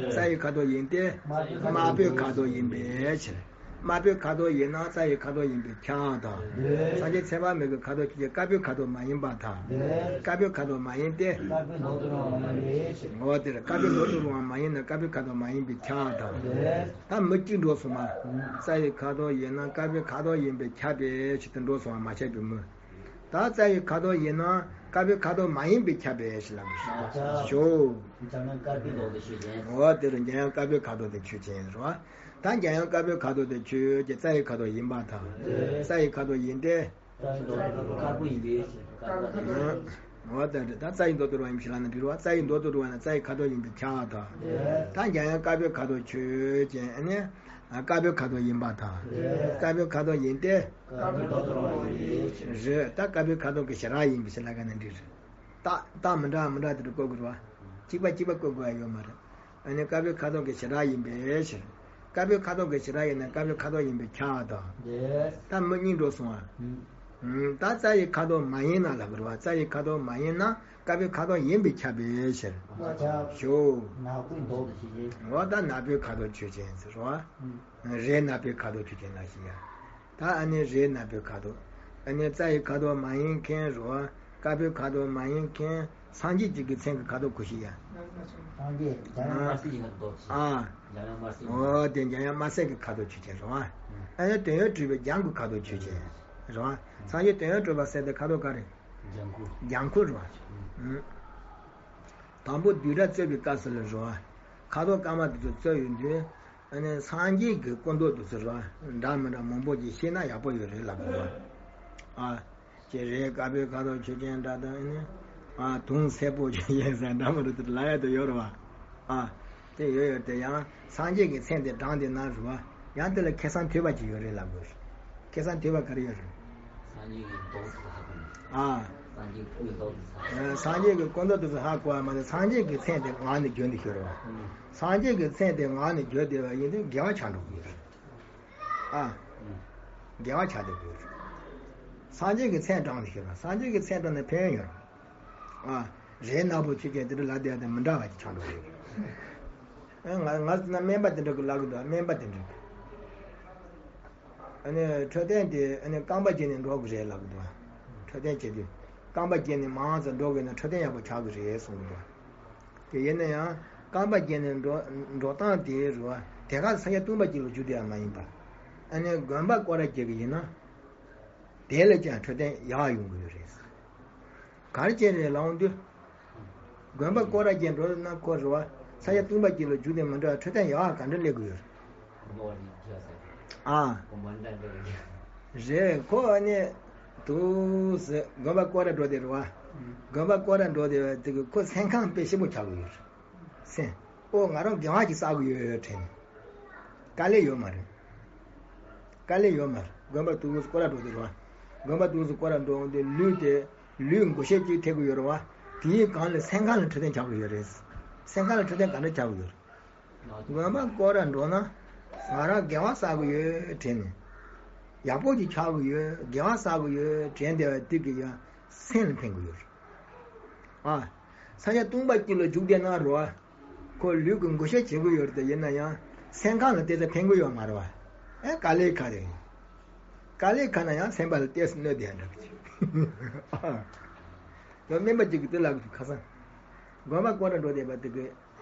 རྩ་བའི་ཁ་དོག་ཡིན་ཏེ། དམར་པོའི་ཁ་དོག་ཡིན་པའི་ཕྱིར། དམར་པོའི་ཁ་དོག་ཡིན་ན་རྩ་བའི་ཁ་དོག་ཡིན་པས་ཁྱབ་པར་ཐལ། སངས་རྒྱས་ཚེ་དཔག་མེད་ཀྱི་ཁ་དོག་ཆོས་ཅན་དཀར་པོའི་ཁ་དོག་མ་ཡིན་པར་ཐལ། དཀར་པོའི་ཁ་དོག་མ་ཡིན་ཏེ། དཀར་པོའི་མདོག་ཏུ་རུང་བ་མ་ཡིན་པའི་ཕྱིར། འོ་དེར་དཀར་པོའི་མདོག་ཏུ་རུང་བ་མ་ཡིན་ན་དཀར་པོའི་ཁ་དོག་མ་ཡིན་པས་ཁྱབ་པར་ཐལ། ད་མུ་གཅིག་འགྲོ་སོང་ང་། རྩ་བའི་ཁ་དོག་ཡིན་ན་དཀར་པོའི་ཁ་དོག་ཡིན་པས་ཁྱབ་པའི་ཕྱིར་དུ་འགྲོ་སོང་བ་མ་ཁྱབ་པའི་མུ། ད་རྩ་བའི་ཁ་དོག་ཡིན་ན་དཀར་པོའི་ཁ་དོག་མ་ཡིན་པས་ཁྱབ་པའི་ཕྱིར་ལ་མུ་ཞོག་འཇམ་དབྱངས་དཀར་པོའི་མདོག་དེ་ཆོས་ཅན། འོ་དེར་འཇམ་དབྱངས་དཀར་པོའི་ཁ་དོག་དེ་ཆོས་ཅན་རེད་བ། ད་འཇམ་དབྱངས་དཀར་པོའི་ཁ་དོག་དེ་ཆོས་ཅན་རྩ་བའི་ཁ་དོག་ཡིན་པར་ཐལ། རྩ་བའི་ཁ་དོག་ཡིན་ཏེ། དཀར་པོ་ཡིན་པའི་ཕྱིར། འོ་ད་ད་རྩ་བའི་མདོག་ཏུ་རུང་བ་ཡིན་ཞེས་ལབ་ན་འགྲིག་རོ། རྩ་བའི་མདོག་ཏུ་རུང་བ་ན་རྩ་བའི་ཁ་དོག་ཡིན་པས་ཁྱབ་པར་ཐལ། ད་འཇམ་དབྱངས་དཀར་པོའི་ཁ་དོག་ཆོས་ཅན་ནི། ཨ། དཀར་པོའི་ཁ་དོག་ཡིན་པར་ཐལ། རེད། དཀར་པོའི་ཁ་དོག་ཡིན་ཏེ། དཀར་པོའི་ཁ་དོག་ཡིན། རེད། ད་དཀར་པོའི་ཁ་དོག་གི་ཞེ་དྲག་ཡིན་པའི་ཕྱིར་ལ་ག་ནས་འགྲིག་རེད། རྟགས་རྟགས་མི་འདྲ་མི་འདྲ་དེ་འདྲ་བཀོད་དགོས་རེད་བ། གཅིག་པ་གཅིག་པ་བཀོད་དགོས་ཡ་ཡོད་མ་རེད། ཨ་ནི་དཀར་པོའི་ཁ་དོག་གི་ཞེ་དྲག་ཡིན་པའི་ཕྱིར། དཀར་པོའི་ཁ་དོག་གི་ཞེ་དྲག་ཡིན་ན་དཀར་པོའི་ཁ་དོག་ཡིན་པས་ཁྱབ་པར་ཐལ། རེད། ད་མི་གཉིས་འགྲོ་སོང་ཨ། ཨུམ། ད་རྩ་ཡི་ཁ་དོག་མ་ཡིན་ན་ལབ་དགོས་རེད་བ། རྩ་ཡི་ཁ་དོག་མ་ཡིན་ན་དཀར་པོའི་ཁ་དོག་ཡིན་པས་ཁྱབ་པའི་ཕྱིར། མ་ཁྱབ། ཞོ། ནག་པོའི་མདོག་ཏུ་ཞིག་འོ་ད་ནག་པོའི་ཁ་དོག་ཆོས་ཅན་ཟེར་བ། ཨུམ། རེད། ནག་པོའི་ཁ་དོག་ཆོས་ཅན་ལ་ཞིག་ཡ། ད་ཨ་ནི་རེད། ནག་པོའི་ཁ་དོག་ཨ་ནི་རྩ་ཡི་ཁ་དོག་མ་ཡིན་མཁན་རེད་བ། དཀར་པོའི་ཁ་དོག་མ་ཡིན་མཁན་སངས་རྒྱས་ཀྱི་མཚན་གྱི་ཁ་དོག་གོ་ཤིག་ཡ། སངས་རྒྱས་འཇམ་དབྱངས་དམར་སེར་གྱི་ཁ་དོག་ཅིག་ཨ། འཇམ་དབྱངས་དམར་སེར། འོ་དེ་འཇམ་དབྱངས་དམར་སེར་གྱི་ཁ་དོག་ཆོས་ཅན་རེད་བ། ཨ་ནི་དོན་ཡོད་གྲུབ་པའི་འཇམ་དབྱངས་ཀྱི་ཁ་དོག་ཆོས་ཅན་རེད་བ། སངས་རྒྱས་དོན་ཡོད་གྲུབ་པ་ཟེར་དེ་ཁ་དོག་ག་རེ། ལྗང་ཁུ། ལྗང་ཁུ་རེད་བ། ཨུམ། དང་པོ་བསྡུས་གྲྭ་རྩོད་པའི་སྐབས་སུ་ལ་རེད་བ། ཁ་དོག་དཀར་དམར་དེ་ཚོ་རྩོད་ཡོང་དུས། ཨ་ནི་སངས་རྒྱས་ཀྱི་སྐུ་མདོག་དེ་ཚོ་རེད་བ། འདྲ་མི་འདྲ་མང་པོ་ཅིག་ཤེས་ན་ཡག་པོ་ཡོད་རེད་ལབ་དགོས་བ། ཨ། ཅེས་རེད། དཀར་པོའི་ཁ་དོག་ཆོས་ཅན་འདྲ་དང་ཨ་ནི། ཨ། དུང་སེར་པོ་ཆོས་ཅན་ཟེར་འདྲ་མི་འདྲ་དེ་ལབ་ཡ་དེ་ཡོད་རེད་བ། ཨ། དེ་ཡོད་ཡོད་དེ་ཡང་སངས་རྒྱས་ཀྱི་མཚན་དེ་དྲངས་དེ་ན་རུ་བ། ཡང་དེ་ལ་ཁ་སང་ཐོས་པ་ཅིག་ཡོད་རེད་ལབ་དགོས། ཁ་སང་ཐོས་པ་ག་རེ་ཡོད་རེད། སངས་རྒྱས་ཀྱི་མདོག་ཏུ་ཧ་གོ་ནས། ཨ། སངས་རྒྱས་ཀྱི་མདོག་ཏུ་ཧ། ཨ། སངས་རྒྱས་ཀྱི་སྐུ་མདོག་ཏུ་ཧ་གོ་བ་མ་ཟད་སངས་རྒྱས་ཀྱི་མཚན་དེ་ངག་ནས་བརྗོད་འདི་ཤོར་བ། ཨུམ། སངས་རྒྱས་ཀྱི་མཚན་དེ་ངག་ནས་བརྗོད་བསྡད་པ་ཡིན་དུས་དགེ་བ་ཆགས་འགྲོ་གི་ཡོད་རེད། ཨ། ཨུམ། དགེ་བ་ཆགས་འགྲོ་གི་ཡོད་རེད། སངས་རྒྱས་ཀྱི་མཚན་དྲངས་འདི་ཤོར་བ། སངས་རྒྱས་ཀྱི་མཚན་དྲངས་ནས་ཕན་ཡོན་ཡོད་རེད། ཨ། རེད། ནག་པོ་ཆོས་ཅན་དེ་འདྲ་ལབ་བསྡད་ཡ་དེ་མི་འདྲ་བ་ཅིག་ཆགས་འགྲོ་གི་ཡོད་རེད། ཨ། ང་ང་ཚོ་ན་སྨན་པ་དེ་འདྲ་གི་ལབ་གི་འདུག་སྨན་པ་དེ་འདྲ་གི། ཨ་ནི་འཕྲོད་བསྟེན་དེ་ཨ་ནི་རྐང་པ་བརྒྱབ་ནས་འགྲོ་གི་རེད་ལབ་གི་འདུག་འཕྲོད་བསྟེན་བྱེད་དུས་རྐང་པ་བརྒྱབ་ནས་མང་ཙམ་འགྲོ་དགོས་ན་འཕྲོད་བསྟེན་ཡག་པོ་ཆགས་ཀྱི་རེད་གསུང་གི་འདུག་དེ་ཡིན་ན་ཡང་རྐང་པ་བརྒྱབ་ནས་འགྲོ་འགྲོ་སྟངས་དེ་རུ་དེ་ག་ས་ཆ་སྟོང་པ་གཅིག་ལ་འཇུག་བསྡད་ཡ་མ་ཡིན་པ། ཨ་ནི་དགོན་པ་སྐོར་ར་རྒྱག་གི་ཡིན་ན། དེ་ལས་ཀྱང་འཕྲོད་བསྟེན་ཡག་ཡོང་གི་ཡོད་རེད། ག་རེ་བྱས་རེད་ལབ་འོང་དུས། དགོན་པ་སྐོར་ར་རྒྱག་འགྲོ་ན་ཁོ་རེད་བ། ས་ཆ་སྟོང་པ་གཅིག་ལ་འཇུག་དེ་མི་འདྲ་བ་འཕྲོད་བསྟེན་ཡག་ག་འདྲ་སླེབས་ཀྱི་ཡོད་རེད། ཨ། རེད། ཁོ་ཨ་ནི་དུས་དགོན་པ་སྐོར་ར་འགྲོ་དེ་རེད་བ། དགོན་པ་སྐོར་ར་འགྲོ་དེ་བ་དེ་གི་ཁོ་སེམས་ཁམས་དཔེ་ཞིབ་པོ་ཆགས་ཀྱི་ཡོད་རེད། སེམས། ཨོ་ང་རང་དགེ་བ་ཅིག་བསགས་ཀྱི་ཡོད་དྲན། དཀའ་ལས་ཡོད་མ་རེད། དཀའ་ལས་ཡོད་མ་རེད། དགོན་པ་དུས་སུ་སྐོར་ར་འགྲོ་དེ་རེད་བ། དགོན་པ་དུས་སུ་སྐོར་ར་འགྲོ་འོང་དུས་ལུས་དེ་ལུས་མགོ་ཤེས་ཅིག་ཐེབས་ཀྱི་ཡོད་རེད་བ། དེའི་སྒང་ལ་སེམས་ཁམས་ལ་འཕྲོད་བསྟེན་ཆགས་ཀྱི་ཡོད་རེད། སེམས་ཁམས་ལ་འཕྲོད་བསྟེན་ག་འདྲ་ཆགས་ཀྱི་ཡོད་རེད། དགོན་པ་སྐོར་ར་འགྲོ་ན་ང་རང་དགེ་བ་བསགས་ཀྱི་ཡོད་དྲན་ནས། ཡག་པོ་ཅིག་ཆགས་ཀྱི་ཡོད། དགེ་བ་བསགས་ཀྱི་ཡོད་དྲན་བསྡད་པ་དེ་གི་ཡང་སེམས་ལ་ཕན་གྱི་ཡོད་རེད། ཨ། ས་ཆ་སྟོང་པ་གཅིག་ལ་འཇུག་བསྡད་ན་རོ། ཁོ་ལུས་ཀྱི་མགོ་ཤེས་བྱེད་ཀྱི་ཡོད་རེད་དེ་ཡིན་ན་ཡང་སེམས་ཁམས་ལ་དེ་ཚོ་ཕན་གྱི་ཡོད་མ་རེད་བ། ཨེ་དཀའ་ལས་ཁག་རེད། དཀའ་ལས་ཁག་ན་ཡང་སེམས་པ་ལ་ཏོག་ཙམ་གནོད་བསྡད་ཡ་འདྲ་པོ་ཅིག་ཨ། ཡང་སྨན་པ་གཅིག་གིས་དེ་ལབ་ཀྱི་འདུག་ཁ་སང་། དགོན་པ་སྐོར་ར་འགྲོ་བསྡད་པ་དེ་གིས།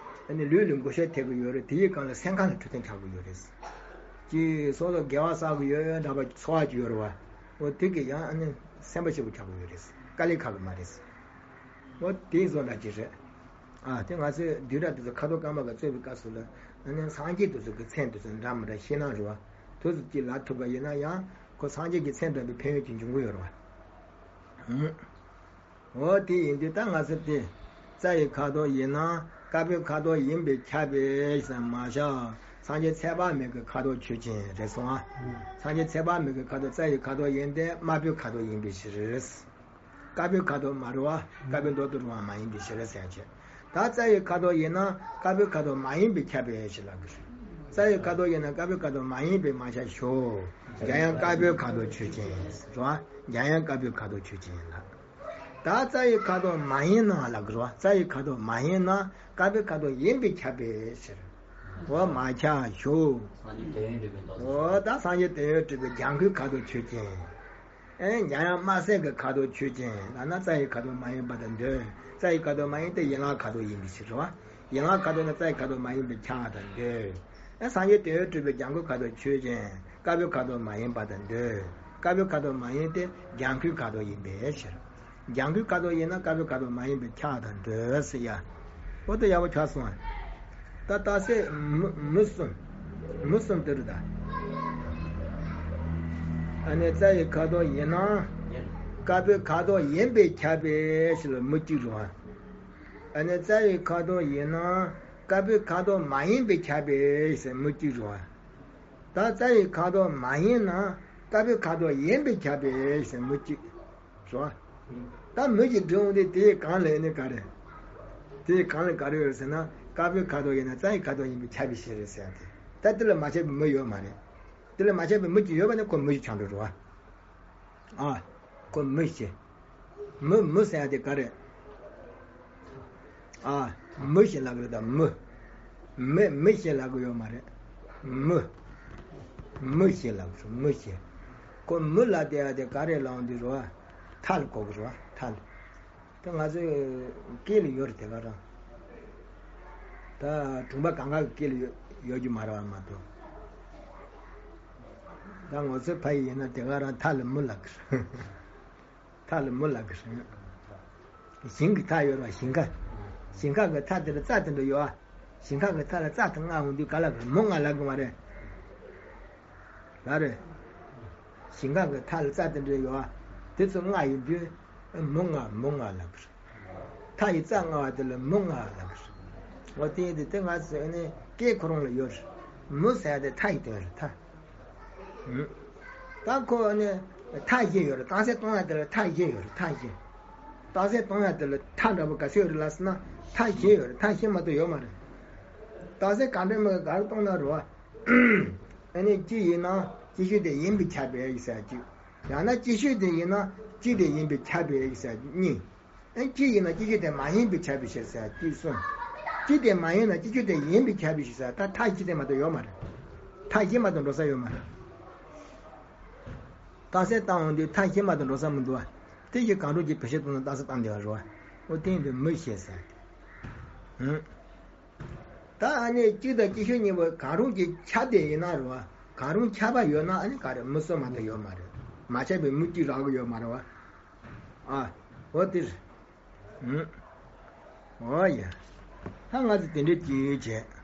ཨ་ནི་ལུས་ལ་མགོ་ཤེས་ཐེབས་ཀྱི་ཡོད་རེད། དེའི་སྒང་ལ་སེམས་ཁམས་ལ་འཕྲོད་བསྟེན་ཆགས་ཀྱི་ཡོད་རེད། ཅིག་སོ་སོ་དགེ་བ་བསགས་ཀྱི་ཡོད་འདྲ་པ་ཚོར་བ་ཅིག་ཡོད་རེད་བ། འོ་དེ་གིས་ཡང་ཨ་ནི་སེམས་པ་ཞིབ་པོ་ཆགས་ཀྱི་ཡོད་རེད། དཀའ་ལས་ཁག་གི་མ་རེད། འོ་དེ་བཟོ་འདྲ་ཅིག་རེད། ཨ་དེ་ང་ཚོས་བསྡུས་གྲྭ་དེ་ཚོ་ཁ་དོག་དཀར་དམར་གྱི་རྩོད་པའི་སྐབས་སུ་ལ་ཨ་ནི་སངས་རྒྱས་དེ་ཚོ་གི་མཚན་དེ་ཚོ་འདྲ་མི་འདྲ་ཤེས་ན་རེད་བ། དེ་ཚོ་ཅིག་ལབ་ཐུབ་པ་ཡིན་ན་ཡང་ཁོ་སངས་རྒྱས་ཀྱི་མཚན་འདྲ་པའི་ཕན་ཡོན་ཅིག་འབྱུང་གི་ཡོད་རེད་བ། འོ་དེ་ཡིན་དུས་ད་ང་ཚོ་དེ། རྩ་ཡི་ཁ་དོག་ཡིན་ན་དཀར་པོའི་ཁ་དོག་ཡིན་པས་ཁྱབ་པས་ཟེར་མ་བཞག་སངས་རྒྱས་ཚེ་དཔག་མེད་ཀྱི་ཁ་དོག་ཆོས་ཅན་རེད་སོང་ཨ། སངས་རྒྱས་ཚེ་དཔག་མེད་ཀྱི་ཁ་དོག་རྩ་ཡི་ཁ་དོག་ཡིན་ཏེ་དམར་པོའི་ཁ་དོག་ཡིན་པའི་ཕྱིར། དཀར་པོའི་ཁ་དོག་མ་རེད་བ། དཀར་པོའི་མདོག་ཏུ་རུང་བ་མ་ཡིན་པའི་ཕྱིར་ཟེར་བྱས། ད་རྩ་ཡི་ཁ་དོག་ཡིན་ན་དཀར་པོའི་ཁ་དོག་མ་ཡིན་པས་ཁྱབ་པས་ཞེས་ལབ་དགོས། རྩ་ཡི་ཁ་དོག་ཡིན་ན་དཀར་པོའི་ཁ་དོག་མ་ཡིན་པས་མ་ཁྱབ་ཞོག་འཇམ་དབྱངས་དཀར་པོའི་ཁ་དོག་ཆོས་ཅན། རེད་བ། འཇམ་དབྱངས་དཀར་པོའི་ཁ་དོག་ཆོས་ཅན་ལ། ད་རྩ་ཡི་ཁ་དོག་མ་ཡིན་ན་ལབ་དགོས་རེད་བ། རྩ་ཡི་ཁ་དོག་མ་ཡིན་ན་དཀར་པོའི་ཁ་དོག་ཡིན་པས་ཁྱབ་པའི་ཕྱིར། འོ་མ་ཁྱབ་ཞོག་འོ་ད་སངས་རྒྱས་དོན་ཡོད་གྲུབ་པའི་ལྗང་ཁུའི་ཁ་དོག་ཆོས་ཅན། ཨེ་འཇམ་དབྱངས་དམར་སེར་གྱི་ཁ་དོག་ཆོས་ཅན་ལབ་ན་རྩ་ཡི་ཁ་དོག་མ་ཡིན་པ་དང་འདོད། རྩ་ཡི་ཁ་དོག་མ་ཡིན་ཏེ་ཡན་ལག་ཁ་དོག་ཡིན་པའི་ཕྱིར་རོ། ཡན་ལག་ཁ་དོག་ནི་རྩ་ཡི་ཁ་དོག་མ་ཡིན་པས་ཁྱབ་པ་དང་འདོད། ཨེ་སངས་རྒྱས་དོན་ཡོད་གྲུབ་པའི་ལྗང་ཁུའི་ཁ་དོག་ཆོས་ཅན། དཀར་པོའི་ཁ་དོག་མ་ཡིན་པ་དང་འདོད། དཀར་པོའི་ཁ་དོག་མ་ཡིན་ཏེ་ལྗང་ཁུའི་ཁ་དོག་ཡིན་པའི་ཕྱིར། ལྗང་ཁུའི་ཁ་དོག་ཡིན་ན་དཀར་པོའི་ཁ་དོག་མ་ཡིན་པས་ཁྱབ་པ་དང་འདོད་ཟེར་ཡ། འོ་དེ་ཡག་པོ་ཆགས་སོང་ཨ། ད་རྟགས་གསལ་མུ་མུ་གསུམ། མུ་གསུམ་དེ་རུ་ད། ཨ་ནི་རྩ་ཡི་ཁ་དོག་ཡིན་ན། དཀར་པོའི་ཁ་དོག་ཡིན་པས་ཁྱབ་པའི་ཕྱིར་ལ་མུ་གཅིག་རུང་བ། ཨ་ནི་རྩ་ཡི་ཁ་དོག་ཡིན་ན། དཀར་པོའི་ཁ་དོག་མ་ཡིན་པས་ཁྱབ་པའི་ཕྱིར་མུ་གཅིག་རུང་བ། ད་རྩ་བའི་ཁ་དོག་མ་ཡིན་ན་ཀ་པའི་ཁ་དོག་ཡིན་པས་ཁྱབ་པས་ཟེར་མུ་གཅིག་རེད་བ། ད་མུ་གཅིག་འབྲི་འོང་དུས་དེའི་གང་ལ་ནི་ག་རེ། དེའི་གང་ལ་ག་རེ་ཡོད་ཟེར་ན། ཀ་པའི་ཁ་དོག་ཡིན་ན་རྩ་བའི་ཁ་དོག་ཡིན་པས་ཁྱབ་པའི་ཕྱིར་ཟེར་ཏེ། ད་དེ་ལ་མ་ཁྱབ་པའི་མུ་ཡོད་མ་རེད། དེ་ལ་མ་ཁྱབ་པའི་མུ་གཅིག་ཡོད་པ་ནི་ཁོ་མུ་གཅིག་ཆགས་འགྲོ་རེད་བ། ཨ། ཁོ་མུ་ཞེས། མུ་མུ་ཟེར་ཡ་དེ་ག་རེད། ཨ། མུ་ཞེས་ལབ་གི་རེད་ད་མུ། མེ་མེ་ཞེས་ལབ་གི་ཡོད་མ་རེད། མུ། མུ་ཞེས་ལབ་གི་རེད་མུ་ཞེས། ཁོ་མུ་ལབ་བསྡད་ཡ་དེ་ག་རེ་ལབ་འོང་དུས་རེད་བ། མཐའ་ལ་གོ་གི་རེད་བ་མཐའ་ལ། དེ་ང་ཚོའི་སྐད་ལ་ཡོད་རེད་དེ་ག་རང་། ད་གྲུང་པ་གང་ག་གི་སྐད་ལ་ཡོད་ཡོད་རྒྱུ་མ་རེད་བ་མ་གཏོགས། ད་ང་ཚོའི་ཕ་ཡི་ཡིན་ན་དེ་ག་རང་མཐའ་ལ་མུ་ལབ་གི་རེད། མཐའ་ལ་མུ་ལབ་གི་རེད། ཞིང་གི་མཐའ་ཡོད་རེད་བ་ཞིང་ཁ། ཞིང་ཁ་གི་མཐའ་དེ་ལ་རྩ་དེ་འདྲ་ཡོད་ཨ། ཞིང་ཁ་གི་མཐའ་ལ་རྩ་དེ་ལྔ་འོང་དུས་ག་ལབ་གི་རེད་མུ་ལྔ་ལབ་གི་མ་རེད། ལ་རེད། ཞིང་ཁ་གི་མཐའ་ལ་རྩ་དེ་འདྲ་ཡོད་ཨ། དེ་ཚོ་ལྔ་ཡིན་དུས་མུ་ལྔ་མུ་ལྔ་ལབ་གི་རེད། མཐའ་ཡི་རྩ་ལྔ་བ་དེ་ལ་མུ་ལྔ་ལབ་གི་རེད། འོ་དེ་ཡིན་དུས་དེ་ང་ཚོས་ནི་སྐད་ཁོ་རང་ལ་ཡོད་རེད། མུ་ཟེར་ཡ་དེ་མཐའ་ཡི་དོན་རེད་མཐའ། ད་ཁོ་ནི་མཐའ་བཞི་ཡོད་རེད། རྟགས་གསལ་གཏོང་ཡ་དེ་ལ་མཐའ་བཞི་ཡོད་རེད་མཐའ་བཞི། རྟགས་གསལ་གཏོང་ཡ་དེ་ལ་མཐའ་འདྲ་པོ་ག་ཚོད་ཡོད་རེད་ལབ་ཟེར་ན་མཐའ་བཞི་ཡོད་རེད་མཐའ་བཞི་མ་གཏོགས་ཡོད་མ་རེད། རྟགས་གསལ་ག་འདྲ་མི་ག་རེ་གཏོང་ན་རེད་བ། ཨ་ནི་གཅིག་ཡིན་ན་གཅིག་ཤོས་དེ་ཡིན་པས་ཁྱབ་པའི་ཡིག་ཟེར་གཅིག་ཡང་ན་གཅིག་ཤོས་དེ་ཡིན་ན་གཅིག་དེ་ཡིན་པས་ཁྱབ་པའི་ཡིག་ཟེར་གཉིས། ཨ་གཅིག་ཡིན་ན་གཅིག་ཤོས་དེ་མ་ཡིན་པས་ཁྱབ་པའི་ཕྱིར་ཟེར་གཅིག་གསུམ། གཅིག་དེ་མ་ཡིན་ན་གཅིག་ཤོས་དེ་ཡིན་པས་ཁྱབ་པའི་ཕྱིར་ཟེར་ད་མཐའ་བཞི་དེ་མ་གཏོགས་ཡོད་མ་རེད། མཐའ་བཞི་མ་གཏོགས་འགྲོ་ས་ཡོད་མ་རེད། རྟགས་གསལ་བཏང་འོང་དུས་མཐའ་བཞི་མ་གཏོགས་འགྲོ་ས་མི་འདུག་བ། དེ་བཞིན་གང་རུང་གི་བེད་སྤྱོད་གཏོང་ན་རྟགས་གསལ་བཏང་བསྡད་པ་རེད་བ། འོ་དེ་ཡིན་དུས་མུ་ཞེས་ཟེར། ཧུམ། ད་ཨ་ནི་གཅིག་དང་གཅིག་ཤོས་གཉིས་པོ་གང་རུང་གི་ཁྱབ་བསྡད་ཡིན་ན་རེད་བ། གང་རུང་ཁྱབ་པ་ཡོད་ན་ཨ་ནི་ག་རེ་མུ་གསུམ་མ་གཏོགས་ཡོད་མ་རེད། མ་ཁྱབ་པའི་མུ་གཅིག་རག་གི་ཡོད་མ་རེད་བ། ཨ། འོ་དེ་རེད། ཧུམ། འོ་ཡ། ད་ང་ཚོ་དེ་འདྲའི་གཅིག་བྱས།